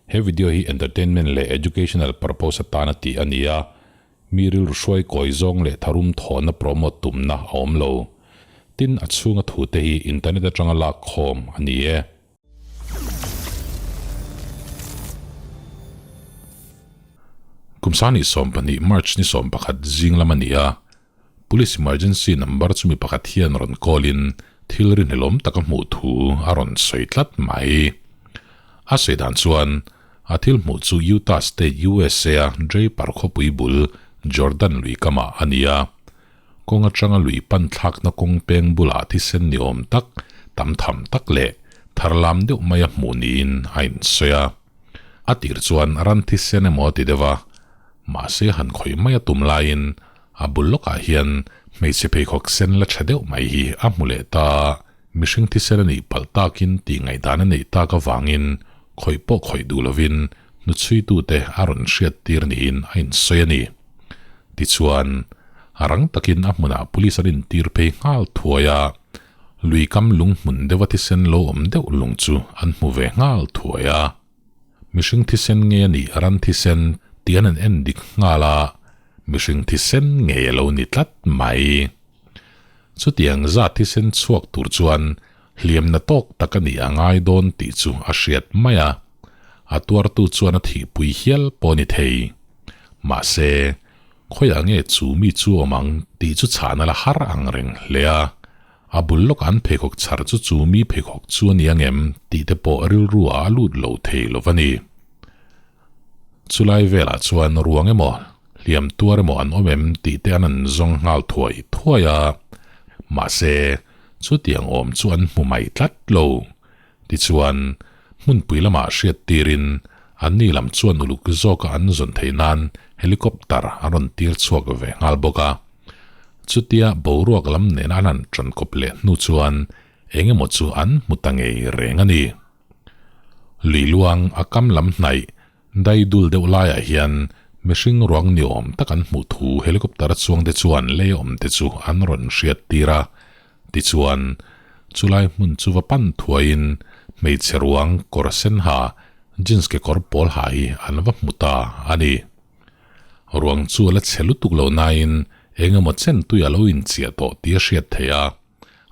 He video hi entertainment leh educational purpose atana tih a ni a, mi rilru hruai kawi zawng leh tharum thawhna promote tumna a awm lo. Tin, a chhunga thute hi internet atanga lak khawm a ni e. Kum sani 12 March ni 11 zing lam a ni a, Police emergency number chu mi pakhat hian rawn call in thil rinhlelawm taka hmuh thu a rawn sawi tlat mai. A sawi dan chuan a thil hmuh chu Utah State USA a Draper khawpui bul Jordan lui kamah a ni a. Kawng atanga lui pan thlakna kawng peng bulah thisen ni awm tak, tam tham tak leh tharlam deuh maia hmuh niin a insawi a. A tir chuan ran thisen emaw a ti deuh a, mahse han khawih mai a tum laiin A bul lawkah hian hmeichhe pheikhawk sen la tha deuh mai hi a hmu leh ta a, mihring thisen a nih palh takin tih ngaihdan a neih tak avangin khawih pawh khawih duh lovin hnuchhuitute a rawn hriat tir niin a insawi a ni. Tichuan, a rang takin a hmunah police an intir phei nghal thuai a, lui kam lung hmun deuha thisen lo awm deuh lung chu an hmu ve nghal thuai a. Mihring thisen nge a nih ran thisen tih an han en dik nghal a, mihring thisen ngei a lo ni tlat mai. Chutiang zat thisen chhuak tur chuan hliamna tawk tak a nih a ngai dawn tih chu a hriat mai a, a tuartu chuan a thihpui hial pawh a ni thei. Mahse, khawiah nge chu mi chu awm ang tih chu chhahna la har ang reng hle a, A bul lawk an pheikhawk chhar chu chu mi pheikhawk chu a ni ang em tih te pawh rilru ah a lut lo thei lo va ni. Chulai velah chuan ruang emaw, hliam tuar emaw an awm em tih te an an zawng nghal thuai thuai a, mahse chutiang awm chu an hmu mai tlat lo. Tichuan, hmunpui lamah hriat tirin anni lam chuan uluk zawka an zawn theih nan helicopter an rawn tir chhuak ve nghal bawk a. Chutia boruak lam nena an han ṭan kawp leh hnu chuan eng emaw chu an hmu ta ngei reng a ni. Lui luang a kam lam hnaih dai dul deuh laiah hian mihring ruang ni awm tak an hmuh thu helicopter a chuangte chuan lei awmte chu an rawn hriat tir a. Tichuan, chulai hmun chu va pan thuaiin hmeichhe ruang kawr sen ha, jeans kekawr pawl ha hi an va hmu ta a ni. Ruang chu a la chhe lutuk lo nain eng emaw chen tui a lo inchiah tawh tih a hriat theih a.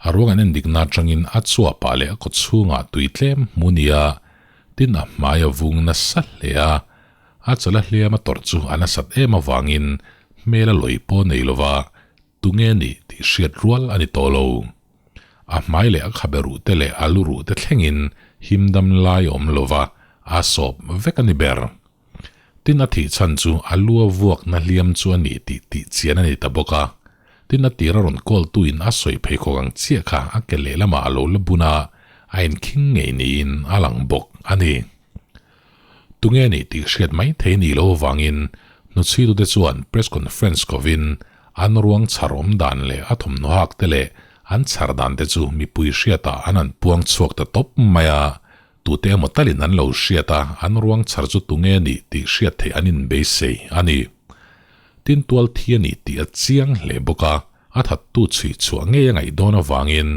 A ruang an endik na atangin a chuapah leh a kawchhungah tui tlem hmu nia tin a hmai a vung nasa hle a. A chala hliam a tawrh chu a nasat em avangin hmel a lawi pawh nei lova tunge nih tih hriat rual a ni tawh lo. A hmai leh a khabe ruh te leh a lu ruh te thlengin himdam lai a awm lova a sawp vek a ni ber. Tin a thih chhan chu a lu a vuakna hliam chu a ni tih tih chian a ni ta bawk a. Tin a tir a rawn call tu in a sawi pheikhawk ang chiah kha a ke lehlamah a lo la bun a, a inkhing ngei niin a lang bawk a ni. Tunge nih tih hriat mai thei ni lo avangin hnuchhuitute chuan press conference kovin an ruang chhar awm dan leh a thawmhnaw hak te leh an chhar dan te chu mipui hriatah an han puang chhuak ta tawp mai a. Tute emaw talin an lo hriat a, an ruang chhar chu tunge nih tih hriat theih an inbeisei a ni. Tin tual thi a nih tih a chiang hle bawk a, a thattu chhui chhuah ngei a ngaih dawn avangin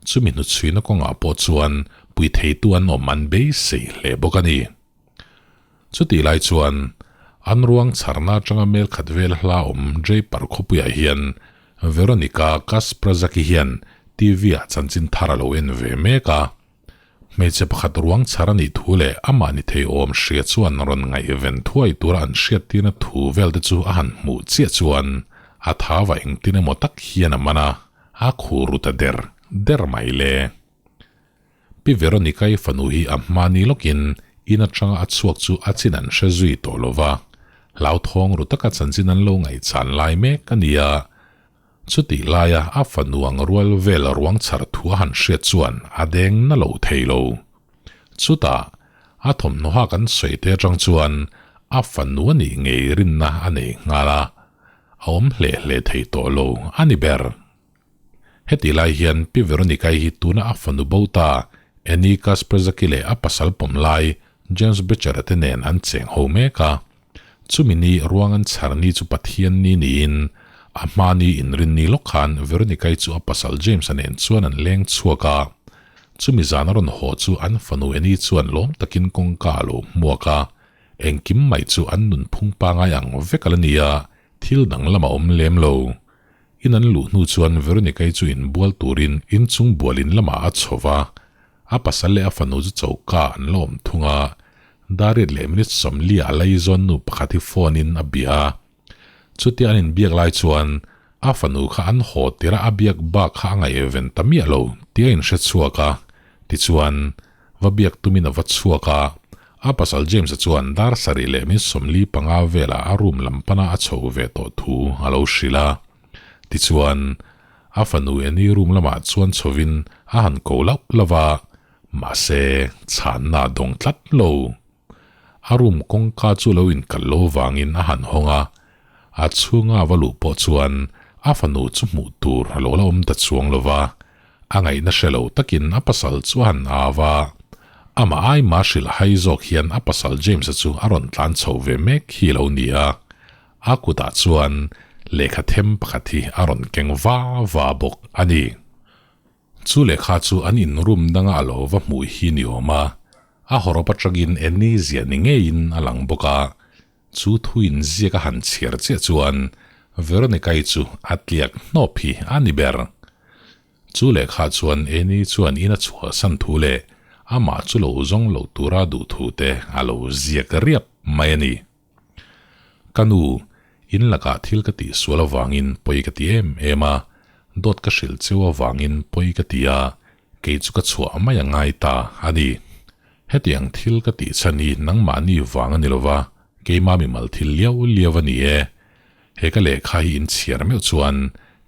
chumi hnuchhuina kawngah pawh chuan pui theitu an awm an beisei hle bawk a ni. Chutih lai chuan an ruang chharna atanga mel khat vel hla awm Draper khawpuiah hian Veronica Kasprzaki hian TV-ah chanchin thar a lo en ve mek a. Hmeichhe pakhat ruang chhar a nih thu leh amah ni thei awm hria chuan rawn ngaihven thuai tura an hriattirna thu vel te chu a han hmuh chiah chuan a thava engtin emaw tak hian a man a, a khur ru ta der der mai le. Pi Veronica-i fanu hi a hma ni lawkin in atanga a chhuak chu a chin an hre zui tawh lova, hlauthawng ru taka chanchin an lo ngaihchan lai mek a ni a, Chutih laia a fanu ang rual vel ruang chhar thu a han hriat chuan a deng na lo thei lo. Chutah, a thawmhnaw hak an sawi te atang chuan a fanu a nih ngei rinna a nei nghal a, a awm hle hle thei tawh lo a ni ber. Hetih lai hian Pi Veronica-i hi tuna a fanu bo ta Annie Kasperzaki leh a pasal pawm lai James Becher-a te nen an cheng ho mek a. Chumi ni ruang an chhar ni chu Pathian ni niin a hma ni inrin ni lawk khan Veronica-i chu a pasal James-a nen chuan an leng chhuak a. Chumi zan a rawn haw chu an fanu Eni chuan lawm takin kawngka a lo hmuak a, engkim mai chu an nunphung pangai ang vek a la ni a, thil dang lam a awm lem lo. In an luh hnu chuan Veronica-i chu inbual turin inchung bualin lamah a chho va, a pasal leh a fanu chu choka an la awm thung a, dariat leh minute 40 ah laizawn nu pakhat hi phone in a bia a. Chutia an inbiak lai chuan a fanu kha an haw tirh a a biak bak kha a ngaihven ta miah lo tih a inhre chhuak a, tichuan va biak tumin a va chhuak a, a pasal James-a chuan dar sarih leh min 45 velah a room lam pana a chho ve tawh thu a lo hrilh a. Tichuan, a fanu Annie room lamah chuan chhovin a han ko lauh lauh a, mahse chhanna a dawng tlat lo. A room kawngka chu lo inkalh lo vangin a han hawng a, a chhunga a va luh pawh chuan a fanu chu hmuh tur a lo la awm ta chuang lo va, a ngaihna hre lo takin a pasal chu a han au a. Amah ai mah hrilh hai zawk hian a pasal James-a chu a rawn tlan chho ve mek hi a lo ni a, a kutah chuan lehkha them pakhat hi a rawn keng va va bawk a ni. Chu lehkha chu an in room danga a lo va hmuh hi ni awm a, a hawrawp atangin Annie ziah ni ngeiin a lang bawk a, chu thu inziak a han chhiar chiah chuan Veronica-i chu a tliak hnawp hi a ni ber. Chu lehkha chuan Annie chuan in a chhuahsan thu leh amah chu lo zawng lo tura duh thu te a lo ziak riap mai a ni. Ka nu, in lakah thil ka tih sual avangin pawi ka ti em em a, dawt ka hrilh cheu avangin pawi ka ti a, kei chu ka chhuah mai a ngai ta a ni. Hetiang thil ka tih chhan hi nangmahni vang a ni lova, keima mimal thil liau liau a ni e. He ka lehkha hi in chhiar meuh chuan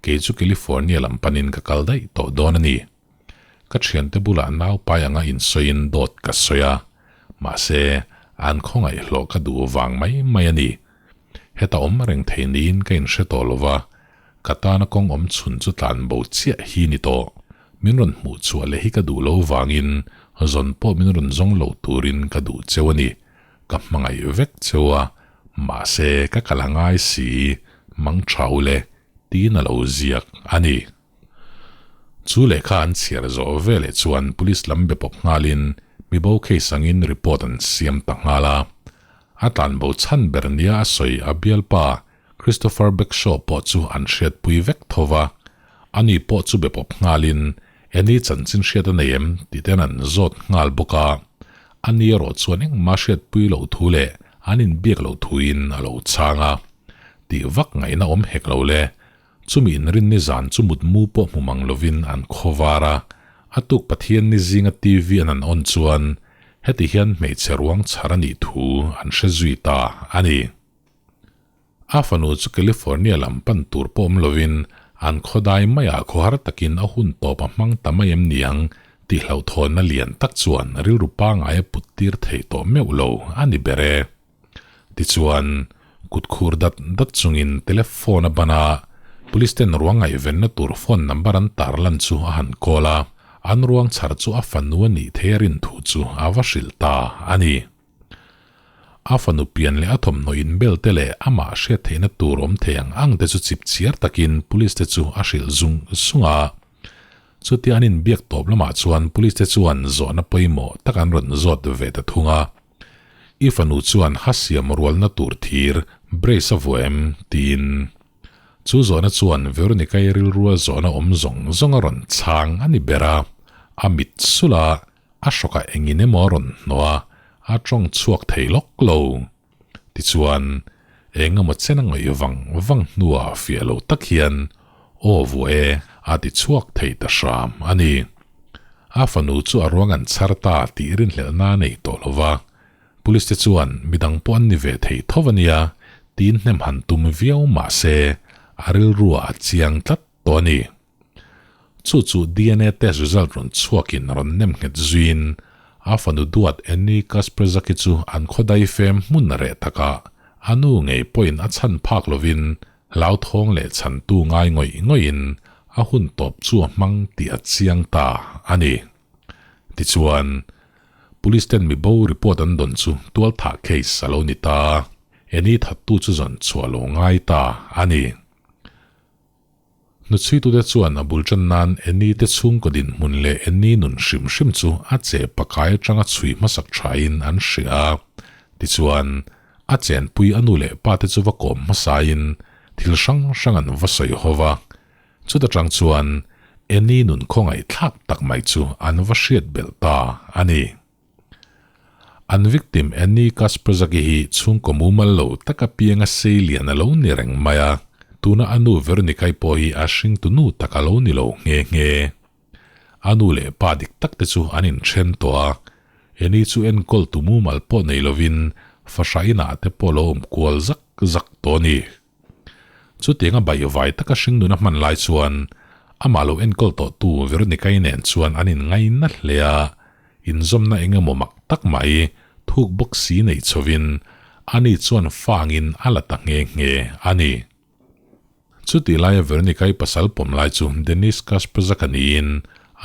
kei chu California lam panin ka kal daih tawh dawn a ni. Ka thiante bulah naupai anga insawiin dawt ka sawi a, mahse an khawngaih hlawh ka duh vang mai mai a ni. Heta awm reng thei niin ka inhre tawh lo va, ka tana kawng awm chhun chu tlan bo chiah hi ni tawh. Min rawn hmuh chhuah leh hi ka duh lo vangin zawn pawh min rawn zawng lo turin ka duh cheu a ni. Ka hmangaih vek cheu a, mahse ka kal a ngai si, mang tha u le, tiin a lo ziak a ni. Chu lehkha an chhiar zawh veleh chuan police lam be pawp nghalin mibo case angin report an siam ta nghal a. A tlanbo chhan ber nia a sawi a bialpa Christopher Bagshaw pawh chu an hriatpui vek tho va. Ani pawh chu be pawp nghalin Annie chanchin hriat a nei em tih ten an zawt nghal bawk a. Ani erawh chuan engmah hriatpui loh thu leh an inbiak loh thuin a lo chhang a. Tih vak ngaihna awm hek lo le. Chumi inrinni zan chu mutmu pawh hmu mang lovin an khawvar a, a tuk Pathianni zinga TV an an on chuan heti hian hmeichhe ruang chhar a nih thu an hre zui ta a ni. A fanu chu California lam pan tur pawh awm lovin an khawdai maiah khawhar takin a hun tawp a hmang ta mai em niang tih hlauhthawnna lian tak chuan rilru pangai a put tir thei tawh meuh lo a ni ber e. Tichuan, kut khur dat dat chungin telephone a ban a, police ten ruang ngaihvenna tur phone number an tarlan chu a han call a, an ruang chhar chu a fanu a nih thei a rin thu chu a va hrilh ta a ni. A fanu pian leh a thawmhnaw inbel te leh amah hriat theihna tur awm thei ang ang te chu chip chiar takin police te chu a hrilh zung zung a. Chutia an inbiak tawp lamah chuan police te chuan zawhna pawimawh tak an rawn zawt ve ta thung a. I fanu chuan ha siam rualna tur thir brace a vuah em? tiin. Chu zawhna chuan Veronica-i rilrua zawhna awm zawng zawng a rawn chhang a ni ber a, a mit sulh a, a hrawkah engin emaw a rawn hnawh a, a tawng chhuak thei lawk lo. Tichuan, eng emaw chen a ngaih vang vang hnuah fiah lo tak hian, Aw vuah e, a ti chhuak thei ta hram a ni. A fanu chu a ruang an chhar ta tih rinhlelhna a nei tawh lo va, Police te chuan midang pawh an ni ve thei tho a nia tiin hnem han tum viau mah se a rilruah a chiang tlat tawh a ni. Chu chu DNA test result rawn chhuakin rawn nem nghet zuiin a fanu duat Annie Kasperzaki chu an khawdai fem hmun reh takah a nu ngei pawhin a chhan phak lovin hlauthawng leh chhantu ngai ngawih ngawihin a hun tawp chu a hmang tih a chiang ta a ni. Tichuan, Police ten mibo report an dawn chu tualthah case a lo ni ta, Annie thattu chu zawn chhuah lo ngai ta a ni. Hnuchhuitute chuan a bul tan nan Annie te chhungkaw dinhmun leh Annie nun hrim hrim chu a che pakai atanga chhui hmasak thain an hria a. Tichuan, a chenpui a nu leh pa te chu va kawm hmasain thil hrang hrang an va sawi ho va. Chuta tang chuan Annie nun khawngaihthlak tak mai chu an va hriat belh ta a ni. An victim Annie Kasperzaki hi chhungkaw mumal lo taka pianga sei lian a lo ni reng mai a, tuna a nu Veronica-i pawh hi a hringtu nu tak a lo ni lo nghe nghe. A nu leh pa dik tak te chu an inthen tawh a, Annie chu enkawl tu mumal pawh nei lovin fahra inah te pawh lo awm kual zak zak tawh a ni. Chutianga baihvai taka hringnun a hman lai chuan amah lo enkawl tawhtu Veronica-i nen chuan an inngaina hle a, inzawmna eng emaw mak tak mai thuk bawk si nei chhovin ani chuan fangin a la ta nghe nghe a ni. Chutih laia Veronica-i pasal pawm lai chu Denis Kasperzak-a niin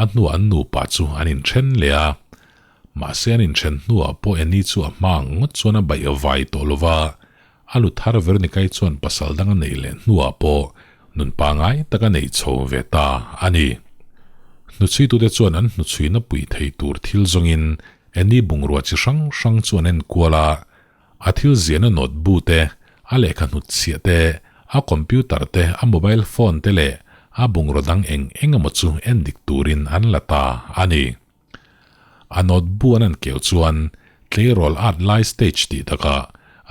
a hnuah an nupa chu an inthen leh a, mahse an inthen hnuah pawh Annie chu a hma ang ngawt chuan a baihvai tawh lo va, A lu thar Veronikai chuan pasal dang a neih leh hnuah pawh nun pangai tak a nei chho ve ta a ni. Hnuchhuitute chuan an hnuchhuina pui thei tur thil zawngin Annie bungrua chi hrang hrang chu an enkual a, a thil ziahna note-bu te, a lehkha hnutchhiah te, a computer te, a mobile phone te leh a bungrua dang eng eng emaw chu endik turin an la ta a ni. A note-bu an an keu chuan tleirawl at lai stage tih takah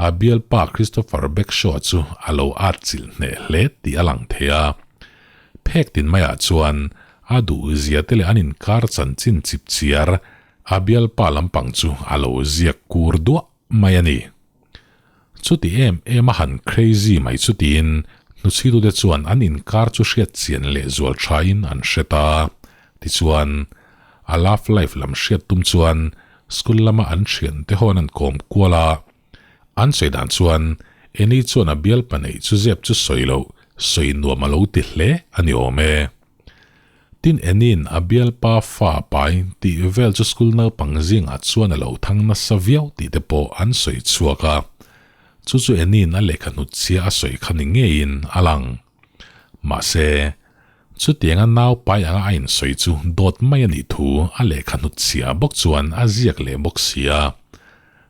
a bialpa Christopher Bagshaw chu a lo at chilh hneh hle tih a lang thei a. Phek tin maiah chuan a duhzia te leh an inkar chanchin chip chiar a bialpa lampang chu a lo ziak kur duah mai a ni. Chuti em em a han crazy mai chu tiin hnuchhitute chuan an inkar chu hriat chian leh zual thain an hre ta. Tichuan, a love life lam hriat tum chuan school lama an thiante hawn an kawm kual a. An sawi dan chuan Annie chuan a bialpa neih chu zep chu sawi loh sawi nuam a lo ti hle a ni awm e. Tin Enin a bialpa fa pai tih vel chu school naupang zingah chuan a lo thang nasa viau tih te pawh an sawi chhuak a. Chu chu Enin a lehkha hnutchhia a sawi kha ni ngeiin a lang. Mahse, chutianga nau pai anga a insawi chu dawt mai a nih thu a lehkha hnutchhia bawk chuan a ziak leh bawk si a.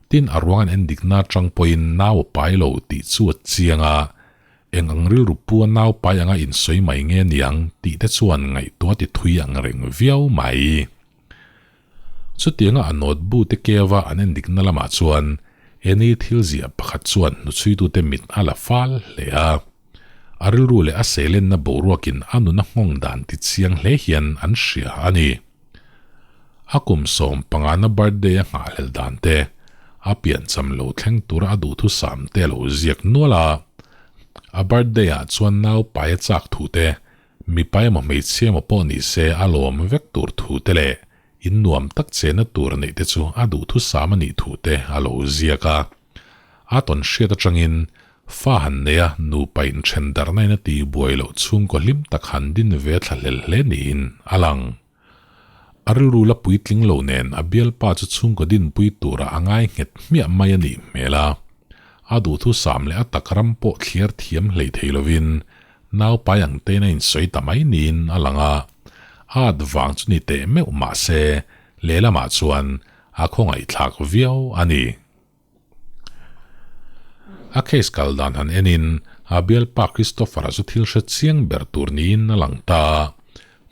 Tin a ruang an endikna atang pawhin nau a pai lo tih chu a chiang a. Eng ang rilru pu a nau pai anga insawi mai nge niang tih te chuan ngaihtuah ti thui ang reng viau mai. Chutianga a note bu te keva an endikna lamah chuan Annie thil ziah pakhat chuan hnuchhuitute mit a la fal hle a. A rilru leh a seilenna boruakin a nun a nghawng dan ti chiang hle hian an hria a ni. A kum 15na birthday a nghahhlelh dan te, a piancham lo thleng tura a duhthusam te a lo ziak nual a. A birthday ah chuan nau pai a chak thu te, mipa emaw hmeichhia emaw pawh ni se a lawm vek tur thu te leh in nuam tak chena tur neih te chu a duhthusam a nih thu te a lo ziak a. A tawn hriat atangin Fa han nei a, nupa inthen darhna in a ti buai loh chhungkaw hlim tak han din ve thla hlel hle niin a lang. A rilru la puitling lo nen a bialpa chu chhungkaw dinpui tura a ngai nghet hmiah mai a nih hmel a. A duhthusam leh a tak ram pawh thliar thiam hlei thei lovin naupai ang tein a insawi ta mai niin a lang a. A at vang chu ni teh meuh mah se lehlamah chuan a khawngaihthlak viau a ni. A case kal dan han enin a bialpa Christopher-a chu thil hre chiang ber tur niin a lang ta a,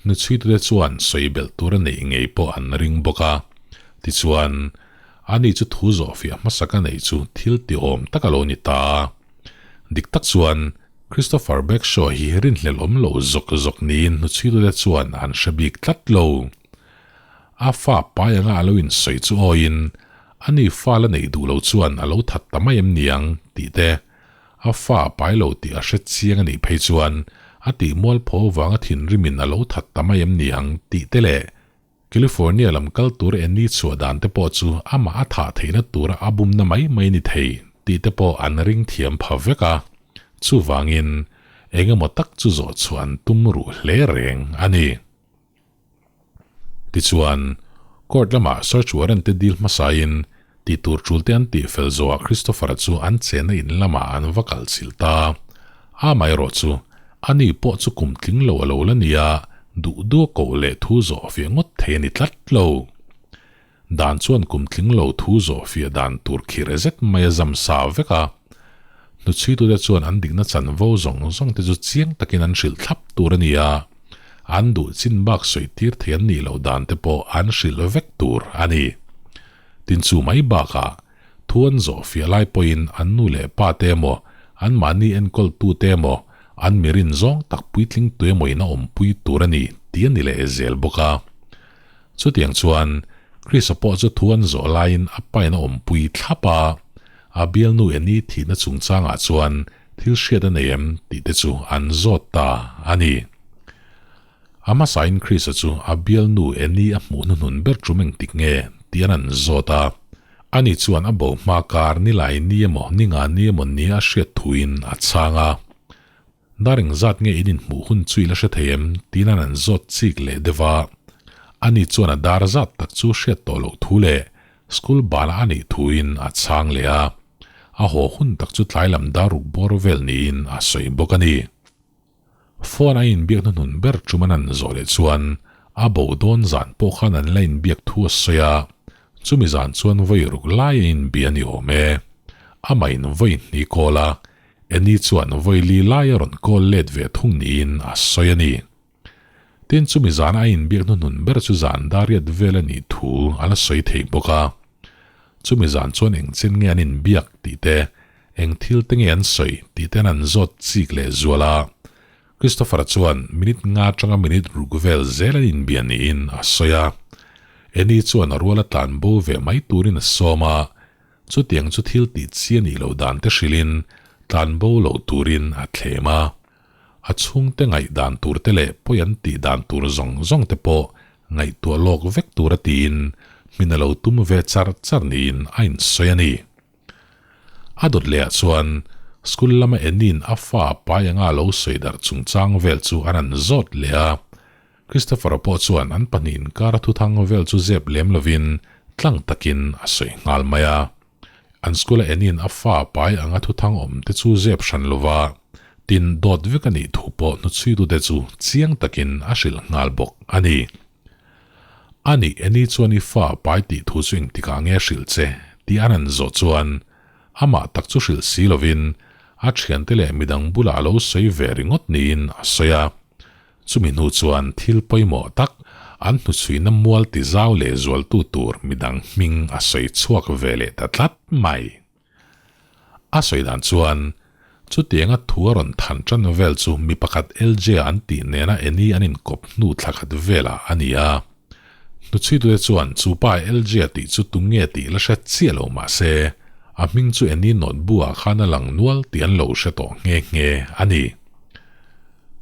hnuchhuitute chuan sawi belh tur a neih ngei pawh an ring bawk a. Tichuan, ani chu thu zawhfiah hmasa ka neih chu thil tihawm tak a lo ni ta a. Dik tak chuan, Christopher Bagshaw hi rinhlelh awm lo zawk zawk niin hnuchhuitute chuan an hre bik tlat lo. A fa pai anga a lo insawi chu awiin, A ni fa la neih duh lo chuan a lo that ta mai em niang tih te, a fa a pai lo tih a hre chiang a nih phei chuan a tih mualpho avanga thinrimin a lo that ta mai em niang tih te leh California lam kal tur Annie chhuah dan te pawh chu amah a thah theihna tura a bumna mai mai ni thei tih te pawh an ring thiam pha vek a, chuvangin eng emaw tak chu zawh chhuah an tum ruh hle reng a ni. Tichuan, court lamah search warrant te deal hmasain tih tur tul te an tih fel zawhah Christopher-a chu an chenna in lamah an va kal chilh ta. Amaherawh chu, Ani pawh chu kum tling lo a lo la ni a, duh duh a koh leh thu zawh fiah ngawt thei a ni tlat lo. Dan chuan kum tling lo thu zawh fiah dan tur khirh zet mai a zam sa vek a. Hnuchhuitute chuan an dikna chanvo zawng zawng te chu chiang takin an hrilh thlap tur a ni a, an duh chin bak sawi tir thei an nih loh dan te pawh an hrilh vek tur a ni. Tin chu mai bakah thu an zawh fiah lai pawhin an nu leh pa te emaw, anmahni enkawltute emaw, an mirin zawng tak puitling tu emawin a awmpui tur a ni tih a ni leh zel bawk a. Chutiang chuan Krista pawh chu thu an zawh laiin a pain a awmpui thlap a, a bialnu Eni thihna chungchangah chuan thil hriat a nei em tih te chu an zawt ta a ni. A hmasain Krista chu a bialnu Eni a hmuh hnuhnun ber tum engtik nge tih an an zawt a, ani chuan a bo hma kar ni lai ni emaw ni nga ni emaw nia a hriat thuin a chhang a. Dar engzat nge in inhmuh hun chu i la hre thei em? tiin an an zawt chik leh deuh a. Ani chuan a dar zat tak chu hriat tawh loh thu leh school banah a nih thuin a chhang leh a. A haw hun tak chu tlai lam dar ruk bawr vel niin a sawi bawk a ni. Phone a inbiak hnuhnun ber tum an an zawh leh chuan a bo dawn zan pawh khan an la inbiak thu a sawi a, chumi zan chuan vawi ruk lai a inbia ni awm e. Amah in vawi hnih kawl a, Annie chuan vawi li lai a rawn kawl let ve thung niin a sawi a ni. Tin chumi zana a inbiak hnuhnun ber chu zan dariat vel a nih thu a la sawi thei bawk a. Chumi zan chuan eng chen nge an inbiak tih te, eng thil te nge an sawi tih ten an zawt chik leh zual a. Christopher chuan minute nga atanga minute ruk vel zel an inbia niin a sawi a. Annie chuan a ruala tlan bo ve mai turin a sawm a, chutiang chu thil tih chi a nih loh dan te hrilhin tlan bo loh turin a thlem a. A chhungte ngaih dan tur te leh pawi an tih dan tur zawng zawng te pawh ngaihtuah lawk vek tur a tiin hmin a lo tum ve char char niin a insawi a ni. A dawt lehah chuan school lama Annie-in a fa pai anga a lo sawi darh chungchang vel chu an han zawt leh a. Christopher-a pawh chuan an pahnih inkara thuthang vel chu zep lem lovin tlang takin a sawi nghal mai a. An school-a Annie-in a fa pai anga thuthang awm te chu zep hran lova, tin dawt vek a nih thu pawh hnuchhuitute chu chiang takin a hrilh nghal bawk a ni. A nih, Annie chuan i fa pai tih thu chu engtikah nge a hrilh che? tih an han zawh chuan amah tak chu hrilh si lovin a thiante leh midang bulah a lo sawi ve ringawt niin a sawi a. Chumi hnu chuan thil pawimawh tak, an hnuchhuina mual ti zau leh zualtu tur midang hming a sawi chhuak ve leh ta tlat mai. A sawi dan chuan, chutianga thu a rawn than tan vel chu mi pakhat LJ an tih nena Annie an inkawp hnu thla khat velah a ni a. Hnuchhuitute chuan chu pa LJ tih chu tunge tih la hre chiah lo mah se, a hming chu Annie notebook ah khan a lang nual tih an lo hre tawh nghe nghe a ni.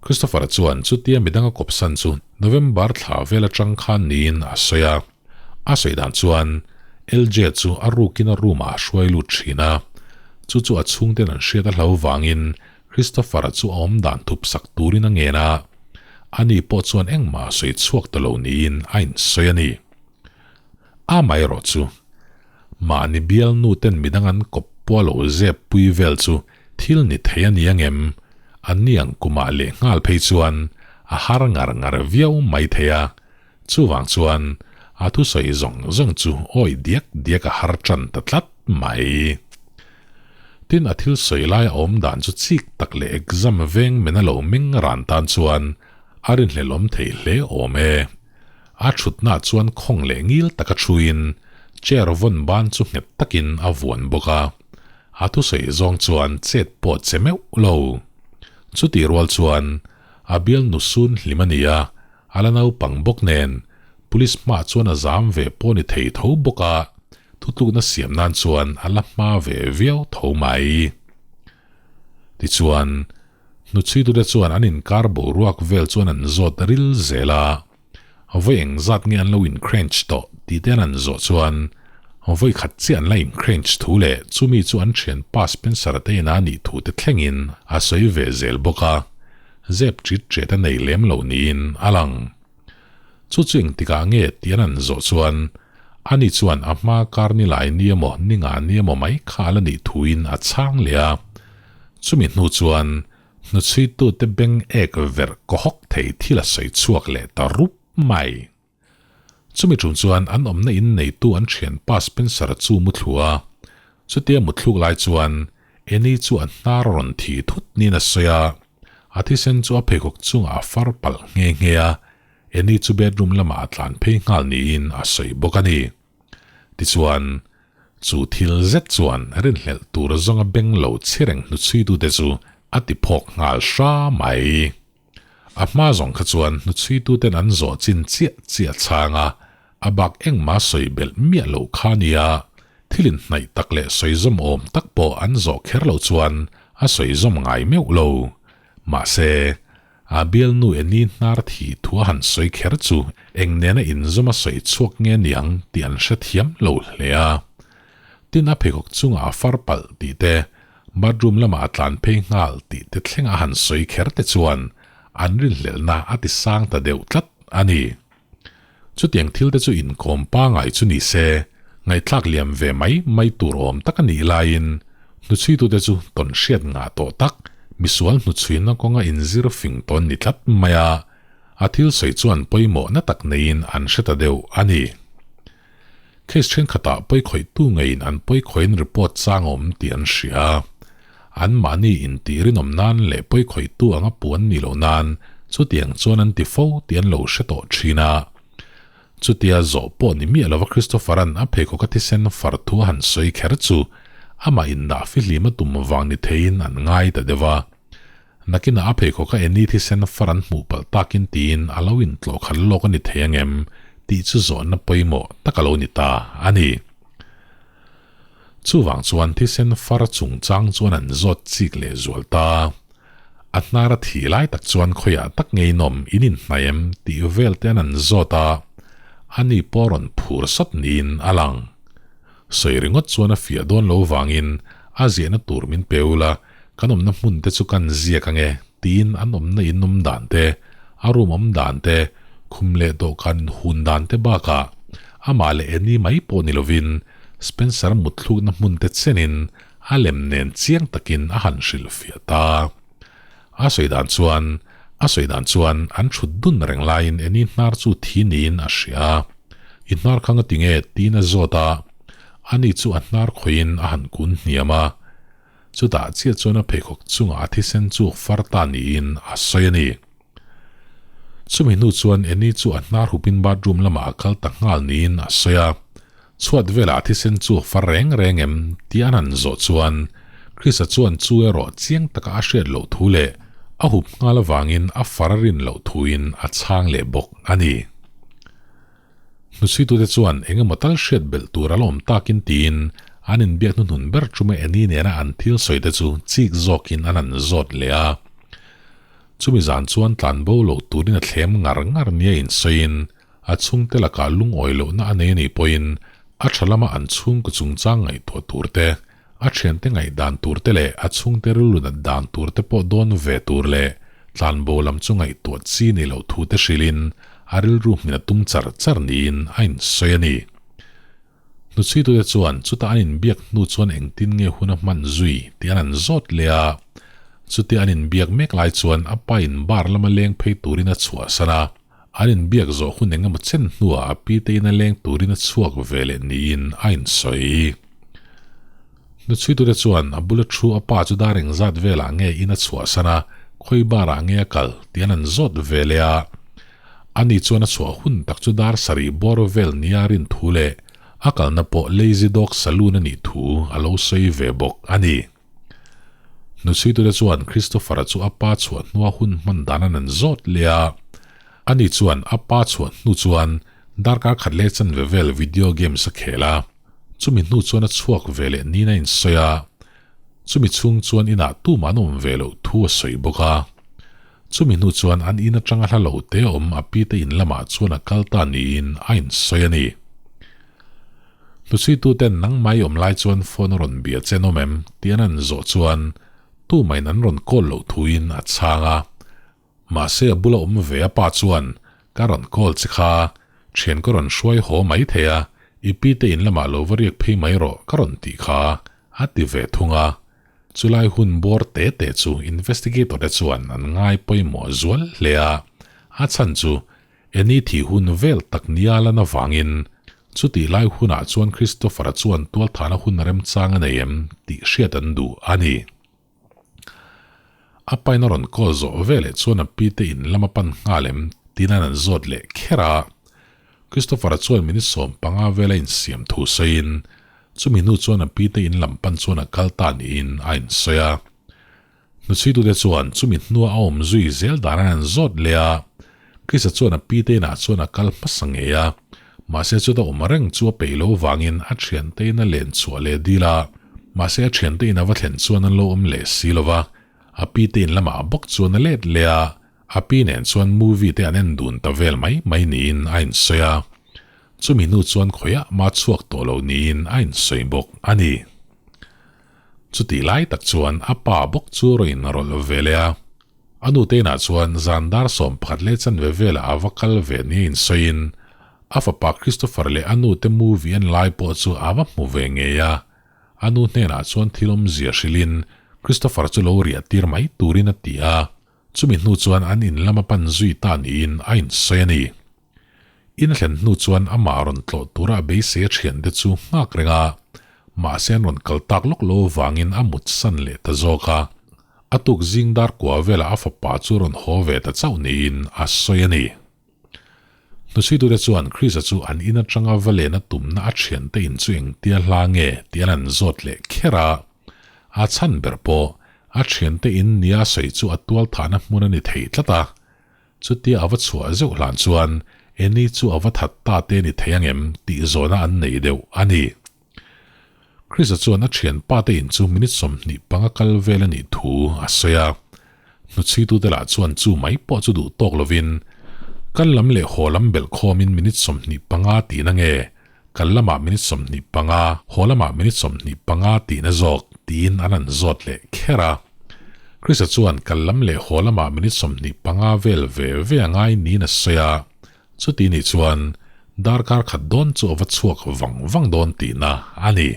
Christopher chuan chutia midang a kawpsan chu November thla vel atang khan niin a sawi a. A sawi dan chuan LJ chu a rukin a room ah a hruai lut thin a, chu chu a chhungten an hriat a hlo vangin Christopher-a chu a awm dan thup sak turin a ngen a, ani pawh chuan engmah a sawi chhuak ta lo niin a insawi a ni. Amaherawhchu, mahni bialnu ten midang an kawp pawh a lo zep pui vel chu thil ni thei a ni angem? Anni ang kumah leh nghal phei chuan a har ngar ngar viau mai thei a, chuvang chuan a thusawi zawng zawng chu awih diak diak a har tan ta tlat mai. Tin, a thil sawi lai a awm dan chu chik tak leh exam veng men a lo meng ran tan chuan a rinhlelawm thei hle awm e. A thutna chuan khawng leh ngil taka thuin chair vawn ban chu nghet takin a vuan bawk a. A thusawi zawng chuan chet pawh che meuh lo. Chutih rual chuan a bialnu sun hlim a ni a, a la naupang bawk nen police hmaah chuan a zam ve pawh ni thei tho bawk a, thutlukna siam nan chuan a la hma ve viau tho mai. Tichuan, hnuchhuitute chuan an inkar boruak vel chuan an zawt ril zel a, Vawi engzat nge an lo incrench tawh tih te an han zawh chuan vawi khat chiah an la incrench thu leh chumi chu an thian pa Spencer-a te ina a nih thu te thlengin a sawi ve zel bawk a, zep ṭit ṭet a nei lem lo niin a lang. Chu chu engtikah nge tih an han zawh chuan ani chuan a hma kar ni lai ni emaw ni nga ni emaw mai kha a la nih thuin a chhang leh a, chumi hnu chuan. Hnuchhuitute beng ek verh kawhawk thei thil a sawi chhuak leh ta rup mai. Chumi tum chuan an awmna in neitu an thianpa Spencer-a chu muthlu a, chutia muthluk lai chuan Annie chu a hnar a rawn thi thut niin a sawi a, a thisen chu a pheikhawk chungah a far palh nghe nghe a, Annie chu bedroom lamah a tlan phei nghal niin a sawi bawk a ni. Tichuan, chu thil zet chuan rinhlelh tur zawnga beng lo chhe reng hnuchhuitute chu a ti phawk nghal hra mai. A hma zawng kha chuan hnuchhuituten an zawh chin chiah chiah chhang a, a bak engmah sawi belh miah loh kha nia, thil inhnaih tak leh sawi zawm awm tak pawh an zawh kher loh chuan a sawi zawm ngai meuh lo. Mahse, a bialnu Eni hnar thi thu a han sawi kher chu eng nena inzawm a sawi chhuak nge niang tih an hrethiam lo hle a. Tin a pheikhawk chungah a far palh tih te, bathroom lamah a tlan phei nghal tih te thleng a han sawi kher te chuan an rinhlelhna a ti sang ta deuh tlat a ni. Chutiang thil te chu inkawm pangai chu ni se, ngaihthlak liam ve mai mai tur awm tak a nih laiin hnuchhuitute chu tawn hriat ngah tawh tak, misual hnuchhuina kawnga inzir fing tawn ni tlat mai a, a thil sawi chuan pawimawhna tak neiin an hre ta deuh a ni. Case thenkhatah pawikhawihtu ngeiin an pawikhawiin report chang awm tih an hria. An mahni intih rinawm nan leh pawikhawihtu anga puan ni loh nan chutiang chuan an ti fo tih an lo hre tawh thin a. Chutia zawh pawh ni miah lova Christopher-a'n a pheikhawk a thisen far thu a han sawi kher chu amah indah fihlim a tum vang ni theiin an ngai ta deuh a. Nakinah a pheikhawk a Annie thisen far an hmuh palh takin tiin a lo intlawh khat lawk a ni thei ang em tih chu zawhna pawimawh tak a lo ni ta a ni. Chuvang chuan thisen far chungchang chuan an zawt chik leh zual ta. A hnar a thih lai tak chuan khawiah tak ngeinawm in inhnaih em tih vel te an an zawt a, ani pawh a rawn phur sawt niin a lang. Sawi ringawt chuan a fiah dawn lo vangin a ziahna tur min pe ula, kan awmna hmun te chu kan ziak ange tiin an awmna in awm dan te, a room awm dan te, khum leh dawhkan in hun dan te bakah amah leh Annie mai pawh ni lovin Spencer mutthlukna hmun te chenin a lem nen chiang takin a han hrilhfiah ta. A sawi dan chuan a sawi dan chuan an thut dun reng laiin Annie hnar chu thi niin a hria. I hnar kha nga tinge? tiin a zawt a, ani chu a hnar khawihin a han kun hniam a. Chutah chiah chuan a pheikhawk chungah a thisen chu far ta niin a sawi a ni. Chumi hnu chuan Annie chu a hnar hupin bathroom lamah a kal ta nghal niin a sawi a. Chhuat velah a thisen chu far reng reng em tih an han zawh chuan Chris-a chuan chu erawh chiang taka a hriat loh thu leh a hup nghal avangin a far a rin loh thuin a chhang leh bawk a ni. Hnuchhuitute chuan eng emaw tal hriat belh tur a la awm takin tiin an inbiak hnuhnun ber chume Annie nena an thil sawi te chu chik zawkin an han zawt leh a. Chumi zan chuan tlanbo loh turin a thlem ngar ngar nia insawiin a chhungte lakah lungawi lohna a nei a nih pawhin a tha lama an chhungkaw chungchang ngaihtuah tur te, a thiante ngaihdan tur te leh a chhungte rilru nat dan tur te pawh dawn ve tur leh tlanbo lam chu ngaihtuah chi nei loh thu te hrilhin a rilru hmin a tum char char niin a insawi a ni. Hnuchhuitute chuan chuta an inbiak hnu chuan engtin nge hun a hman zui tih an han zawt leh a, chutia an inbiak mek lai chuan a pa in bar lama leng phei turin a chhuahsan a, an inbiak zawh hun eng emaw chen hnuah a pi te in a leng turin a chhuak ve leh niin a insawi. Hnuchhuitute chuan a bula thu a pa chu dar engzat velah nge in a chhuahsan a, khawi barah nge a kal tih an han zawt ve leh a. Ani chuan a chhuah hun tak chu dar sarih bawr vel nia rin thu leh a kalna pawh Lazy Dog Saloon a nih thu a lo sawi ve bawk a ni. Hnuchhuitute chuan Christopher-a chu a pa chhuah hnua hun hman dan an an zawt leh a. Ani chuan a pa chhuah hnu chuan darkar khat leh chanve vel video games a khel a. Chumi hnu chuan a chhuak ve leh niin a insawi a. Chumi chhung chuan inah tumah an awm ve loh thu a sawi bawk a. Chumi hnu chuan an in atanga hla lo te awm a pi te in lamah chuan a kal ta niin a insawi a ni. Hnuchhuituten nangmah i awm lai chuan phone a rawn bia che an awm em tih an han zawh chuan tumahin an rawn call loh thuin a chhang a. Mahse a bula awm ve a pa chuan ka rawn call che kha, thian ka rawn hruai haw mai thei a, i pi te in lamah lo va riak phei mai rawh ka rawn tih kha a ti ve thung a. Chulai hun bawr te te chu investigator te chuan an ngai pawimawh zual hle a, a chhan chu Annie thih hun vel tak nia lan avangin chutih lai hunah chuan Christopher-a chuan tualthahna hun remchang a nei em tih hriat an duh a ni. A pain a rawn call zawh veleh chuan a pi te in lam a pan nghal em tiin an an zawt leh kher a. Christopher-a chuan minute 15 vel a insiam thu sawiin chumi hnu chuan a pi te in lam pan chuan a kal ta niin a insawi a. Hnuchhuitute chuan chumi hnua a awm zui zel dan an an zawt leh a. Chrisa chuan a pi te inah chuan a kal hmasa ngei a, mahse chuta awm reng chu a peih lo vangin a thiante in a len chhuah leh dil a, mahse a thiante in a va thlen chuan an lo awm leh si lo va, a pi te in lamah bawk chuan a let leh a, a pi nen chuan movie te an en dun ta vel mai mai niin a insawi a, chumi hnu chuan khawiah mah chhuak tawh lo niin a insawi bawk a ni. Chutih lai tak chuan a pa bawk chu rawn rawlh ve leh a. A nu teinah chuan zan dar 11 leh chanve velah a va kal ve nia insawiin a fapa Christopher leh a nu te movie en lai pawh chu a va hmu ve ngei a. A nu hnenah chuan thil awmzia hrilhin Christopher chu lo riah tir mai turin a ti a, chumi hnu chuan an in lama pan zui ta niin a insawi a ni. In thlen hnu chuan amah rawn tlawh tura a beisei a thiante chu nghak reng a, mahse an rawn kal tak lawk lo avangin a mut san leh ta zawk a. A tuk zing dar kua velah a fapa chu rawn haw ve ta chauh niin a sawi a ni. Hnuchhuitute chuan Chris-a chu an in atanga va lena tumna a thiante in chu engtia hla nge tih an an zawt leh kher a. A chhan ber pawh a thiante in nia a sawi chu a tualthahna hmun a ni thei tlat a. Chutia a va chhuah zeuh hlan chuan Annie chu a va that ta te ni thei angem tih zawhna an nei deuh a ni. Chris-a chuan a thianpa te in chu minute 25 kal vel a nih thu a sawi a. Hnuchhuitute lah chuan chu mai pawh chu duh tawk lovin kal lam leh haw lam belh khawmin minute 25 tihna nge kal lamah minute 25, haw lamah minute 25 tihna zawk tiin an han zawt leh kher a. Chris-a chuan kal lam leh haw lamah minute 25 vel ve ve a ngai niin a sawi a. Chuti nih chuan darkar khat dawn chu a va chhuak vang vang dawn tihna a ni.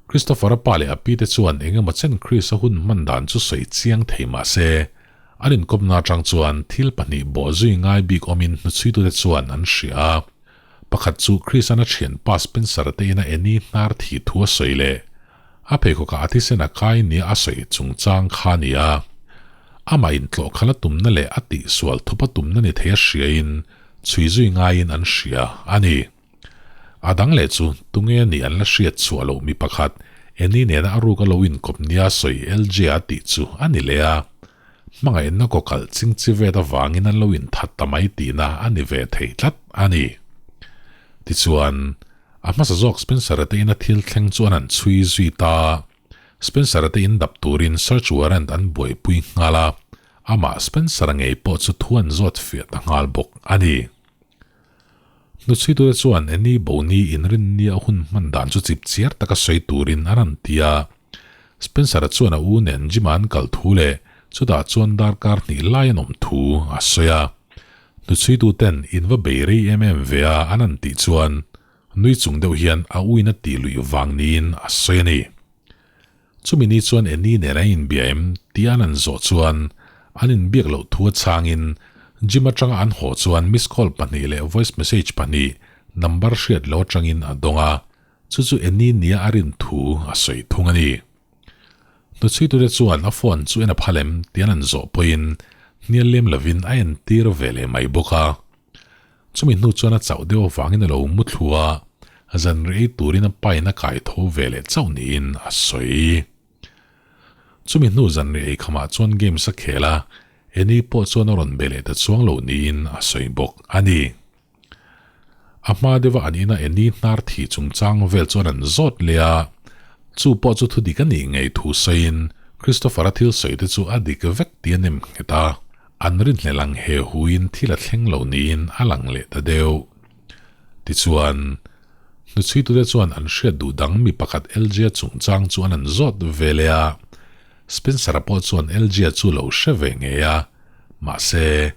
Christopher-a pa leh a pi te chuan eng emaw chen Chris-a hun hman dan chu sawi chiang thei mah se, an inkawpna atang chuan thil pahnih bawh zui ngai bik awmin hnuchhuitute chuan an hria a. Pakhat chu Chris-a'n a thianpa Spencer-a te ina Annie hnar thih thu a sawi leh a pheikhawkah a thisen a kai nia a sawi chungchang kha a ni a. Amah intlawh khalh a tumna leh a tihsual thup a tumna ni thei a hriain chhui zui ngaiin an hria a ni. A dang leh chu tunge nih an la hriat chhuah loh mi pakhat Annie nena a ruk a lo inkawp nia sawi LJ-a tih chu a ni leh a. Hmangaihna kawkalh chingchi vet avangin an lo inthat ta mai tihna a ni ve thei tlat a ni. Tichuan, a hmasa zawk Spencer-a te ina thil thleng chu an han chhui zui ta a. Spencer-a te in dap turin search warrant an buaipui nghal a, amah Spencer-a ngei pawh chu thu an zawt fiah ta nghal bawk a ni. Hnuchhuitute chuan Annie Boni inrinnia a hun hman dan chu chip chiar taka sawi turin an han ti a. Spencer-a chuan a u nen gym-ah an kal thu leh chutah chuan darkar hnih lai an awm thu a sawi a. Hnuchhuituten in va bei rei em em ve a an han tih chuan nui chung deuh hian a uin a tih luih vang niin a sawi a ni. Chumi ni chuan Annie nen an inbia em tih an han zawh chuan an inbiak loh thu a chhangin gym atanga an haw chuan miss call pahnih leh voice message pahnih number hriat lo atangin a dawng a, chu chu Annie nia a rin thu a sawi thung a ni. Hnuchhuitute chuan a phone chu en a phal em tih an han zawh pawhin hnial lem lovin a entir ve leh mai bawk a. Chumi hnu chuan a chauh deuh avangin a lo mu thlu a, zan rei turin a pain a kai tho ve leh chauh niin a sawi. Chumi hnu zan rei eikhamah chuan games a khel a, Annie pawh chuan a rawn be leh ta chuang lo niin a sawi bawk a ni. A hma deuha an ina Annie hnar thih chungchang vel chuan an zawt leh a, chu pawh chu thudik a nih ngei thu sawiin Christopher-a thil sawi te chu a dik vek tih a nem nghet a. An rinhlelh ang he huin thil a thleng lo niin a lang leh ta deuh. Tichuan, hnuchhuitute chuan an hriat duh dang mi pakhat LJ-a chungchang chu an an zawt ve leh a. Spencer-a pawh chuan LJ-a chu lo hre ve ngei a, mahse,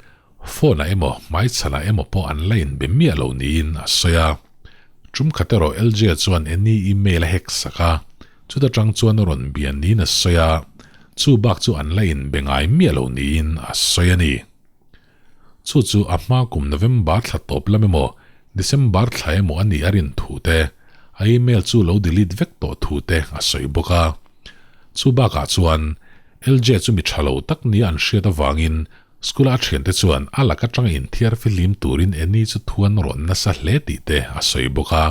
phone-ah emaw hmaichhanah emaw pawh an la inbe miah lo niin a sawi a. Tum khat erawh LJ-a chuan Annie email a hack sak a. Chuta tang chuan a rawn bia niin a sawi a, chu bak chu an la inbe ngai miah lo niin a sawi a ni. Chu chu a hma kum November thla tawp lam emaw December thla emaw a nih a rin thu te, a email chu lo delete vek tawh thu te a sawi bawk a. Chu bakah chuan LJ chu mi tha lo tak nia an hriat avangin school-a a thiante chuan a lak atanga inthiar fihlim turin Annie chu thu an rawn nasa hle tih te a sawi bawk a.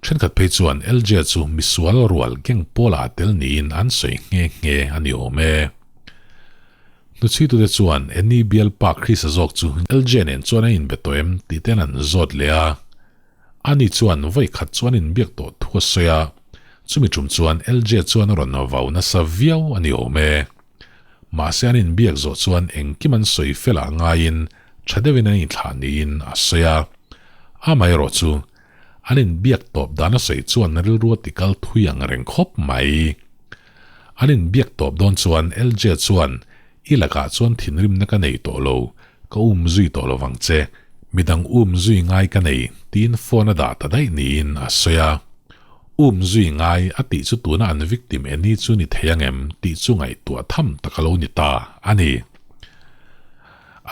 Thenkhat phei chuan LJ chu misual rual gang pawlah a tel niin an sawi nghe nghe a ni awm e. Hnuchhuitute chuan Annie bialpa Chris-a zawk chu LJ nen chuan an inbe tawh em tih ten an zawt leh a. Ani chuan vawi khat chu an inbiak tawh thu a sawi a, chumi tum chuan LJ chuan a rawn vau nasa viau a ni awm e. Mahse an inbiak zawh chuan engkim an sawi fel ah ngaiin tha deuhin an inthlah niin a sawi a. Amaherawh chu an inbiak tawp dan a sawi chuan rilru a tikal thui ang reng khawp mai. An inbiak tawp dawn chuan LJ chuan, I lakah chuan thinrimna ka nei tawh lo, ka um zui tawh lo vang che, midang um zui ngai ka nei, tiin phone a dah ta daih niin a sawi a. Um zui ngai a tih chu tuna an victim Annie chu ni thei ang em tih chu ngaihtuah tham tak a lo ni ta a ni.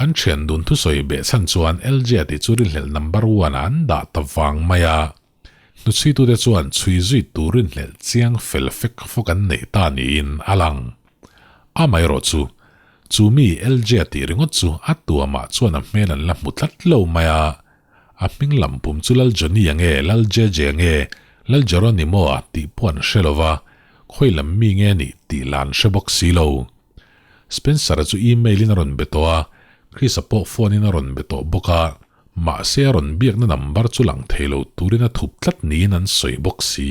An thian dun thusawi behchhan chuan LJ tih chu rinhlelh number one ah an dah ta vang mai a. Hnuchhuitute chuan chhui zui tur rinhlelh chiang fel fek fawk an neih ta niin a lang. Amaherawh chu, chu mi LJ tih ringawt chu a tuamah chuan a hmel an la hmu tlat lo mai a. A hming lam pum chu Lal Johnny a nge, Lal JJ a nge, Lal Jeronimo a tih pawh an hre lo va, khawi lam mi nge nih tih lah an hre bawk si lo. Spencer-a chu email in a rawn be tawh a, Chris-a pawh phone in a rawn be tawh bawk a. Mahse a rawn biakna number chu lang thei lo turin a thup tlat niin an sawi bawk si.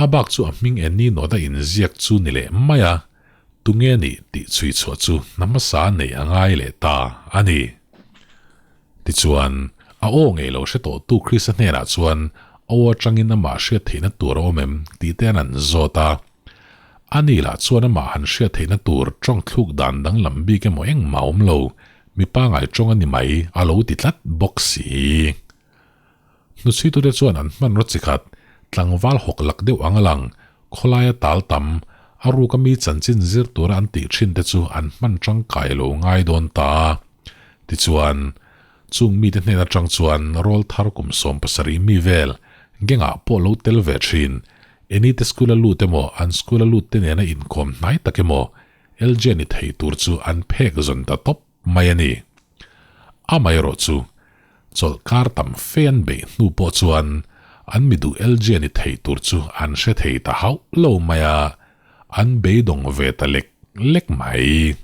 A bak chu a hming Annie nawta inziak chu ni leh mai a, tunge nih tih chhui chhuah chu hna hmasa neih a ngai leh ta a ni. Tichuan, a aw ngei lo hre tawhtu Krista hnenah chuan aw atangin amah hriat theihna tur a awm em tih te an an zawt a. Ani lah chuan amah han hriat theihna tur tawng thluk dan danglam bik emaw engmah a awm lo, Mi pangai tawng a ni mai, a lo ti tlat bawk si. Hnuchhuitute chuan an hmanraw chi khat, tlangval hawk lak deuh ang a lang, khawlaia tal tam, a ruka mi chanchin zir tura an tih thin te chu an hman tangkai lo ngai dawn ta. Tichuan, chung mite hnen atang chuan rawl thar kum 70 mi vel, gengah pawh lo tel ve thin, Enite school a lut emaw, an school a lut te nena inkawm hnai tak emaw, LJ ni thei tur chu an phek zawn ta tawp mai a ni. Amaherawh chu, chawlhkar tam fe an beih hnu pawh chuan an mi duh LJ ni thei tur chu an hre thei ta hauh lo mai a, an beidawng ve ta lek lek mai.